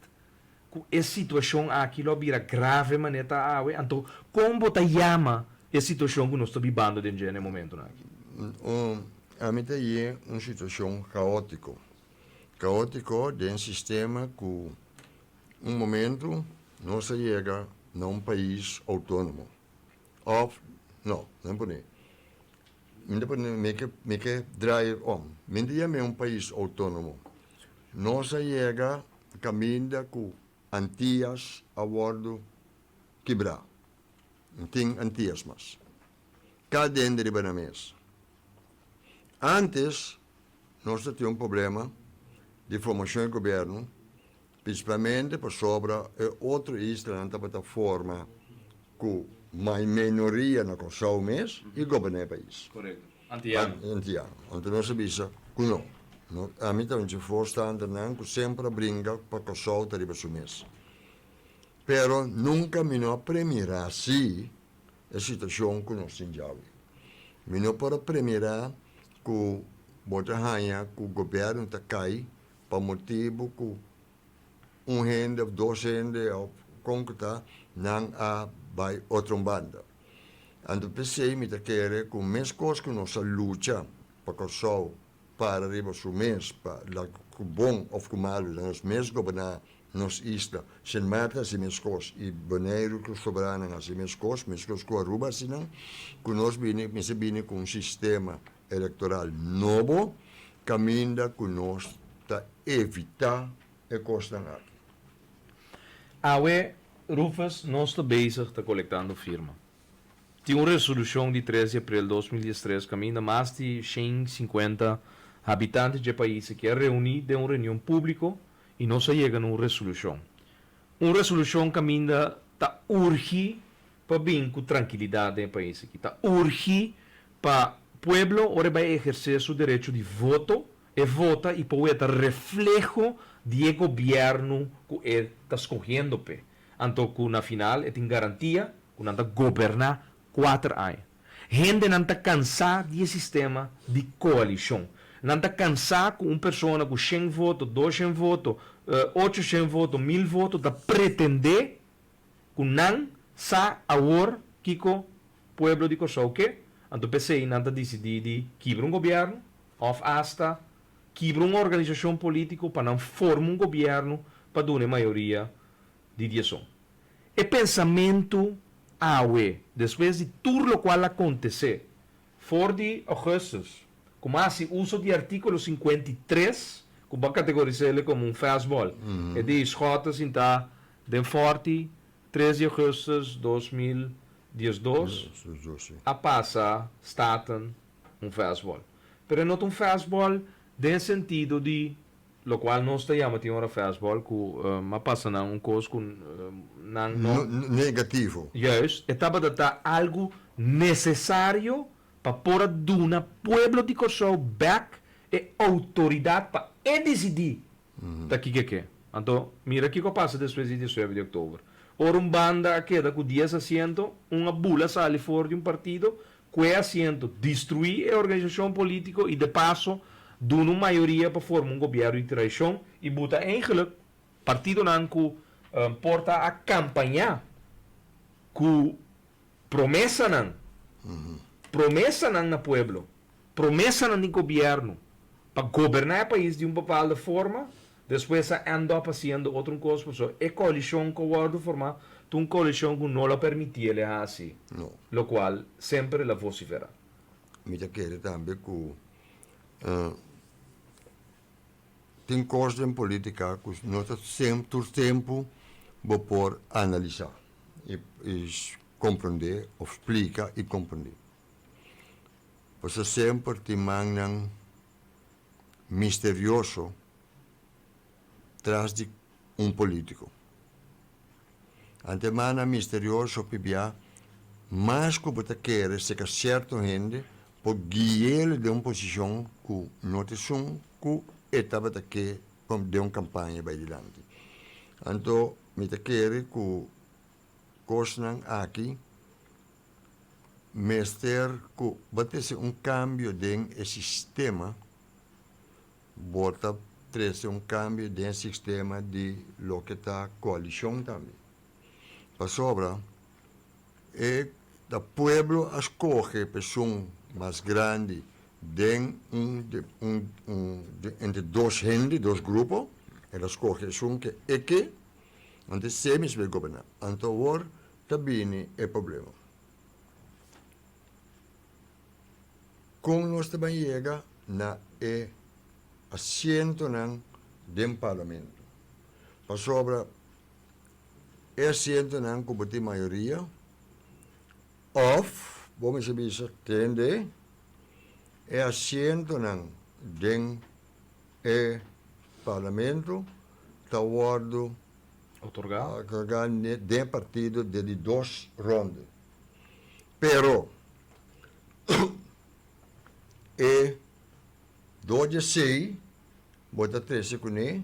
ku e situashon aki lo a bira grave manera ta awe? Anto, kon bo ta yama e situashon ku nos ta bibando den dje na e momentunan aki? Ami ta ye un situashon kaótiko. Kaótiko den sistema ku un momentu nos a yega na un pais outónomo. Òf, no, no pone. Mi ta pone, mi ke, mi ke draai om. Mi ta yam'é un pais outónomo. Nos a yega kaminda ku Antias a wòrdu kibrá. No tin Antias mas. Kada hende riba nan mes. Ántes nos ta tin un problema di formashon di gobièrnu, prinsipalmente pasobra e otro islanan tabata forma ku mai menoria na Kòrsou mes i goberná e pais. Korekto. Antiano. Antiano. Anto nos a bisa ku no. No, ami ta un dje voorstandernan ku semper a bringa pa Kòrsou ta riba su mes. Pero nunka mi no a premirá si e situashon ku nos tin djawe. Mi no por a premirá ku bo ta haña ku gobièrnu ta kai pa motibu ku un hende òf dos hende òf. kon ku ta nan a bai otro un banda. Anto p'esei mi ta kere ku meskos ku nos a lucha pa Kòrsou para riba su mes, pa laga ku bon òf ku malu ta nos mes goberná nos isla. Sint Maarten hasi meskos i Boneiru ku sobranan hasi meskos, meskos ku Aruba hasi nan, ku nos bini mester bini ku un sistema elektoral nobo kaminda ku nos ta evitá e kosnan aki. Awe, Rufus, nos ta bezig ta kolektando firma. Tin un resolushon di tres di aprel 2013 kaminda mas di 150 habitante dje pais aki a reuní den un reunion públiko i nos a yega na un resolushon. Un resolushon kaminda ta urgi pa bin ku trankilidat den e pais aki. Ta urgi pa pueblo ora e bai ehersé su derecho di voto, e vota i por weta refleho di e gobièrnu ku e ta skohiendo p'e. Anto ku na final e tin garantia ku nan ta goberná 4 aña. Hendenan ta kansá di e sistema di koalishon. Nan ta kansá ku un persona ku 100 voto, 200 voto, 800 voto, 1000 voto ta pretendé ku nan sa awor kiko pueblo di Kòrsou ke. Anto p'esei nan ta disidí di kibra un gobièrnu òf asta kibra un organisashon polítiko pa nan forma un gobièrnu pa duna e mayoria di 11. E pensamentu awe, despues di tur lokual a akontesé for di ougùstùs, ku a hasi uso di artíkulo 53, ku bo a kategoris'é komo un fastball. E di Schotte sinta den Fòrti, 3 di ougùstùs 2012, a pasa Staten un fastball. Pero no un fastball den sentido di lokual nos ta yama tin ora fastball ku a pasa nan un kos ku nan no Negativo. Juist, e tabata ta algu nesesario pa por a duna pueblo di Kòrsou bèk e outoridat pa e disidí ta kiko ke. Anto, mira kiko a pasa despues di 19 di òktober. Ora un banda a keda ku 10 asiento, un a bula sali for di un partido, ku e asiento destruí e organisashon polítiko i de paso duna un mayoria pa forma un gobièrnu di traishon i buta eigenlijk partidonan ku por ta a kampañá ku promesanan, promesanan na pueblo, promesanan di gobièrnu pa goberná e pais di un bepaalde forma, despues a end up hasiendo otro kos, pasobra e koalishon ku a wòrdu formá ta un koalishon ku no lo permití el hasi, No. lokual semper el a vosiferá. Mi ta kere tambe ku tin kos den polítika ku no ta tur tempu bo por analisá i komprondé òf splika i komprondé. Pasobra semper tin mannan misterioso tras di un polítiko. Ante mannan misterioso pibia mas ku bo ta kere seka sierto hende por gui'el den un posishon ku no ta esun ku e tabata ke den un kampaña bai dilanti. Anto mi ta kere ku kosnan aki mester ku bo trese un kambio den e sistema, bo ta trese un kambio den e sistema di loke ta koalishon tambe. Pasobra e ta pueblo a skohe p'esun mas grandi den un un entre dos hende, dos grupo, el a skohe esun ke e ke, anto esei mester goberná. Anto awor ta bini e problema. Kon nos ta ban yega na e asientonan den parlamento? Pasobra e asientonan ku bo tin mayoria òf bo mester bisa tende e asientonan den e parlamento ta wòrdu Otorgá. Otorgá den partido den di dos ronde. Pero e dor di esei bo ta trese kuné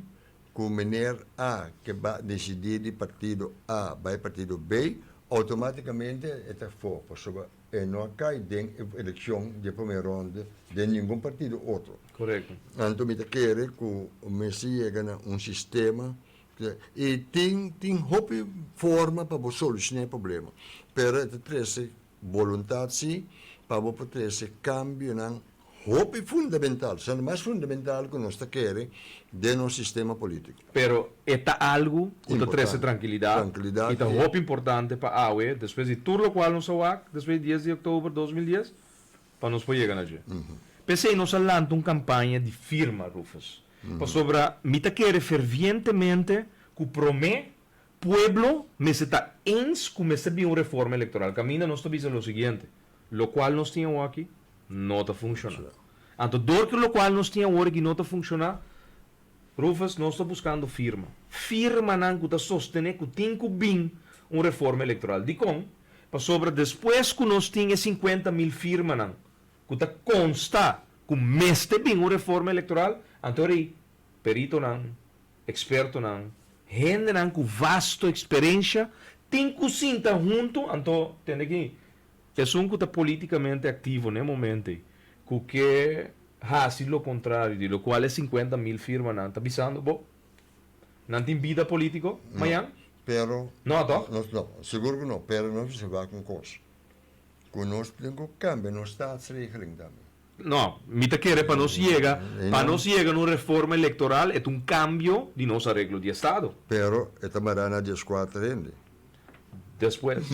ku meneer A ke ba disidí di partido A bai partido B, outomátikamente e ta afó pasobra e no a kai den e elekshon di e promé ronde den ningun partido otro. Korekto. Anto mi ta kere ku mester yega na un sistema. I tin tin hopi forma pa bo solushoná e problema, pero e ta trese boluntat sí pa bo por trese kambionan hopi fundamental, esnan mas fundamental ku nos ta kere den nos sistema polítiko. Pero e ta algu ku ta trese trankilidat i ta hopi importante pa awe, despues di tur lokual nos a wak despues di dies di oktober 2010, pa nos por yega na dje. P'esei nos a lanta un kampaña di firma, Rufus, pasobra mi ta kere fervientemente ku promé pueblo mester ta eens ku mester bin un reforma elektoral. Kaminda nos ta bisa lo siguiente, Lokual nos tin awoki no ta funshoná. Anto dor ku lokual nos tin aworaki no ta funshoná, Rufus, nos ta buskando firma. Firmanan ku ta sostené ku tin ku bin un reforma elektoral. Dikon? Pasobra despues ku nos tin e 50.000 firmanan ku ta konsta ku mester bin un reforma elektoral, anto ora ei peritonan, ekspertonan, hendenan ku vasto eksperensha tin ku sinta huntu, anto tende aki, esun ku ta politikamente aktivo na e momento ei ku ke hasi lo kontrario di lokual e 50.000 firmanan ta bisando bo, nan tin bida politiko mañan? Pero. No, toch? Nos no, sigur ku no, pero nos mester wak un kos, ku nos tin ku kambia nos staatsregeling tambe. No, mi ta kere pa nos yega, pa nos yega na un reforma elektoral e ta un kambio di nos areglo di estado. Pero e ta mará na 14 hende. Despues,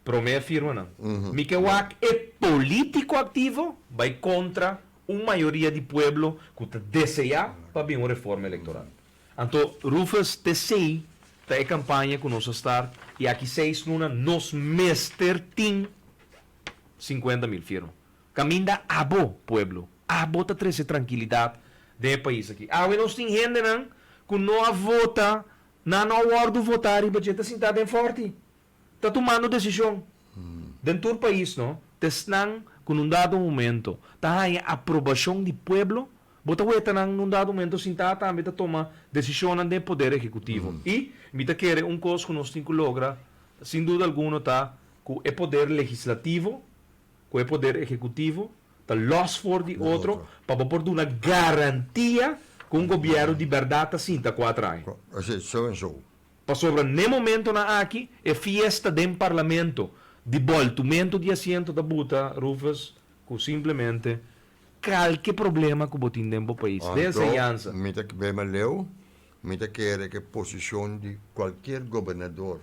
promé firmanan. Mi ke wak e polítiko aktivo bai kontra un mayoria di pueblo ku ta deseá pa bin un reforma elektoral. Anto Rufus t'esei ta e kampaña ku nos a start i aki seis luna nos mester tin 50.000 firma. Kaminda abo, pueblo, abo ta trese trankilidat den e pais aki. Awe nos tin hendenan ku no a vota, nan no a wòrdu votá riba dje, ta sintá den fòrti, ta tumando desishon. Den tur pais no, ta esnan ku nun dado momento ta haña aprobashon di pueblo, bo ta weta nan nun dado momento sintá tambe ta toma desishonnan den e poder ehekutivo. I mi ta kere un kos ku nos tin ku logra sin duda alguno ta ku e poder legislativo ku e poder ehekutivo ta lòs for di otro pa bo por duna garantia ku un gobièrnu di bèrdat ta sinta kuater aña. Pasobra n'e momentonan aki e fiesta den parlamento di bòltumentu di asiento ta buta, Rufus, ku simplemente kalke problema ku bo tin den bo pais, den enseñansa. Anto mi ta bay mas leu, mi ta kere ku e posishon di kualkier gobernador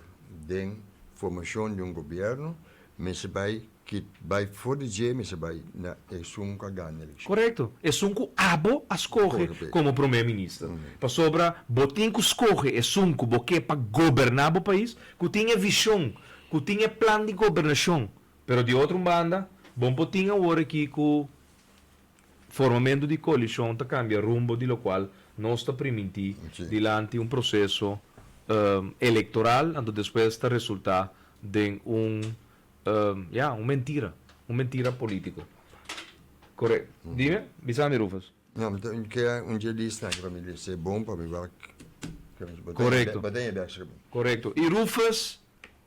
den formashon di un gobièrnu mester bay Ki bai for di dje mester bai na esun ku a gana elekshon. Korekto. Esun ku abo a skohe komo prome minister. Pasobra bo tin ku skohe esun ku bo ke pa goberná bo pais, ku tin e vishon, ku tin e plan di gobernashon. Pero di otro un banda, bo por tin awor aki ku formamentu di koalishon ta kambia rumbo di lokual nos ta primintí dilanti un proseso elektoral, anto despues ta resultá den un Ya, un mentira. Un mentira politico. Correcto. Dime, bisa mi Rufus. No, mi ta kea un dje lista aki pa mi lesa e bon pa mi wak. Correcto. Bo ta bek scribi. Correcto. Y Rufus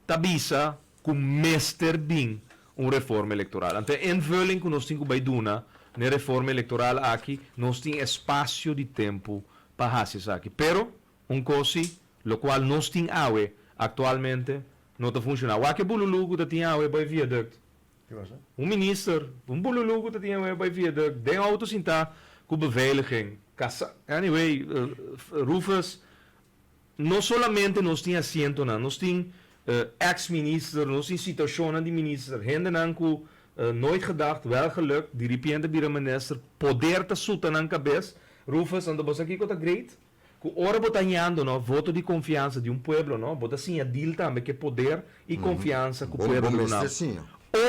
ta bisa cu mester bin un reforma electoral. Anto e invulling cu nos tin cu bay duna n'e reforma electoral aki, nos tin espacio di tempo pa haci esaki. Pero, un cos si, locual nos tin awe actualmente No ta funciona. Wak e bululu cu ta tin awe bay viaduct. Un minister, un bululu cu ta tin awe bay viaduct, den auto sinta cu beveiliging. Casa, anyway, Rufus, no solamente nos tin asientonan, nos tin ex minister, nos tin situacionnan di minister, hendenan cu nooit gedacht, wel gelukt, diripiente bira minister, poder ta suta nan cabes. Rufus, anto bo sa kico ta great? Ku ora bo ta hañando no voto di konfiansa di un pueblo no, bo ta siña deal tambe ku e poder i konfiansa ku pueblo Bo duna mester bo. siña.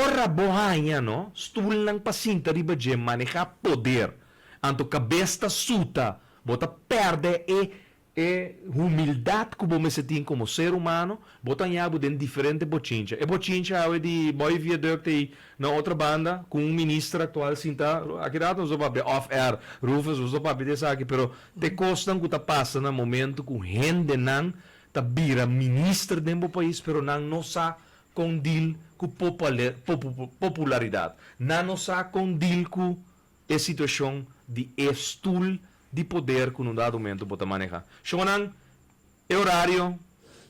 Ora bo haña no stulnan pa sinta riba dje manehá poder, anto kabes ta suta, bo ta pèrdè e e humildat ku bo mester tin komo ser humano, bo ta haña bo den diferente bochincha. E bochincha awe di Boy Viaduct ei Na otro banda, ku un minister aktual sinta, aki rato nos a papia off air, Rufus, nos a papia di esaki, pero te kosnan ku ta pasa na momento ku hendenan ta bira minister den bo pais, pero nan no sa kon deal ku popularidat, nan no sa kon deal ku e situashon di e stul di poder ku na un dado momento bo ta maneha. Shonnan. E orario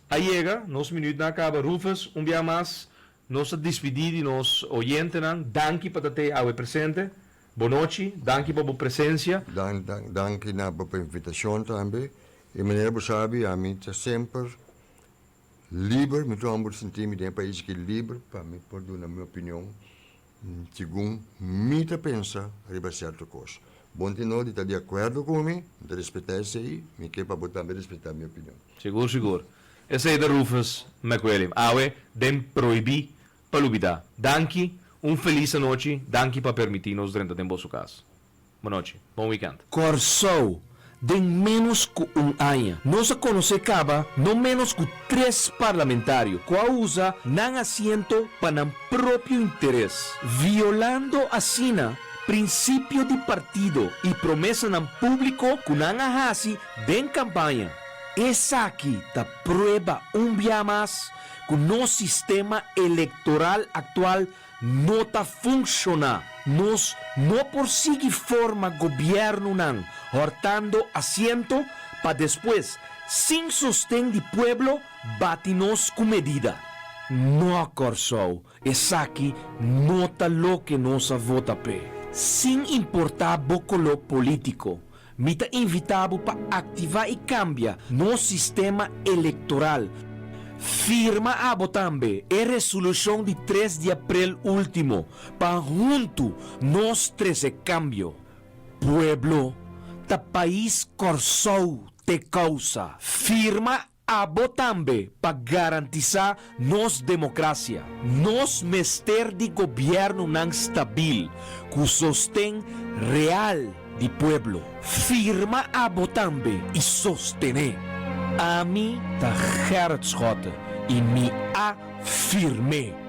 a yega, nos minuutnan a kaba. Rufus, un bia mas nos ta dispidí di nos oyentenan. Danki pa ta te awe presente. Bon nochi, danki pa bo presensia. Dan, dan, danki na bo pa invitashon tambe. I manera bo sabi, ami ta semper liber, mi ta homber sinti mi den e pais aki liber pa mi por duna mi opinion segun mi ta pensa riba sierto kos. Bon tin no di ta di akuerdo ku mi, mi ta respetá esei, mi ke pa bo tambe respetá mi opinion. Sigur, sigur. Esei ta Rufus McWilliam. Awe den Prohibí pa Lubidá. Danki, un felis anochi, danki pa permití nos drenta den boso kas. Bon nochi, bon weekend. Kòrsou, Den ménos ku un aña, nos a konosé kaba no ménos ku tres parlamentario ku a usa nan asiento pa nan propio interes, violando asina prinsipio di partido i promesanan públiko ku nan a hasi den kampaña. Esaki ta prueba un bia mas ku nos sistema elektoral aktual no ta funshoná. Nos no por sigui forma gobièrnunan hòrtando asiento pa despues, sin sosten di pueblo, bati nos ku medida. No, Kòrsou, esaki no ta loke nos a vota p'e. Sin importá bo koló polítiko, mi ta invitá bo pa aktivá i kambia nos sistema elektoral. Firma abo tambe e resolushon di tres di aprel último pa huntu nos trese kambio. Pueblo ta pais Kòrsou te kousa. Firma Abo tambe pa garantisá nos demokrasia. Nos mester di gobièrnunan stabil ku sosten real di pueblo. Firma abo tambe i sostené. Ami ta Gerrit Schotte i mi a firm'é.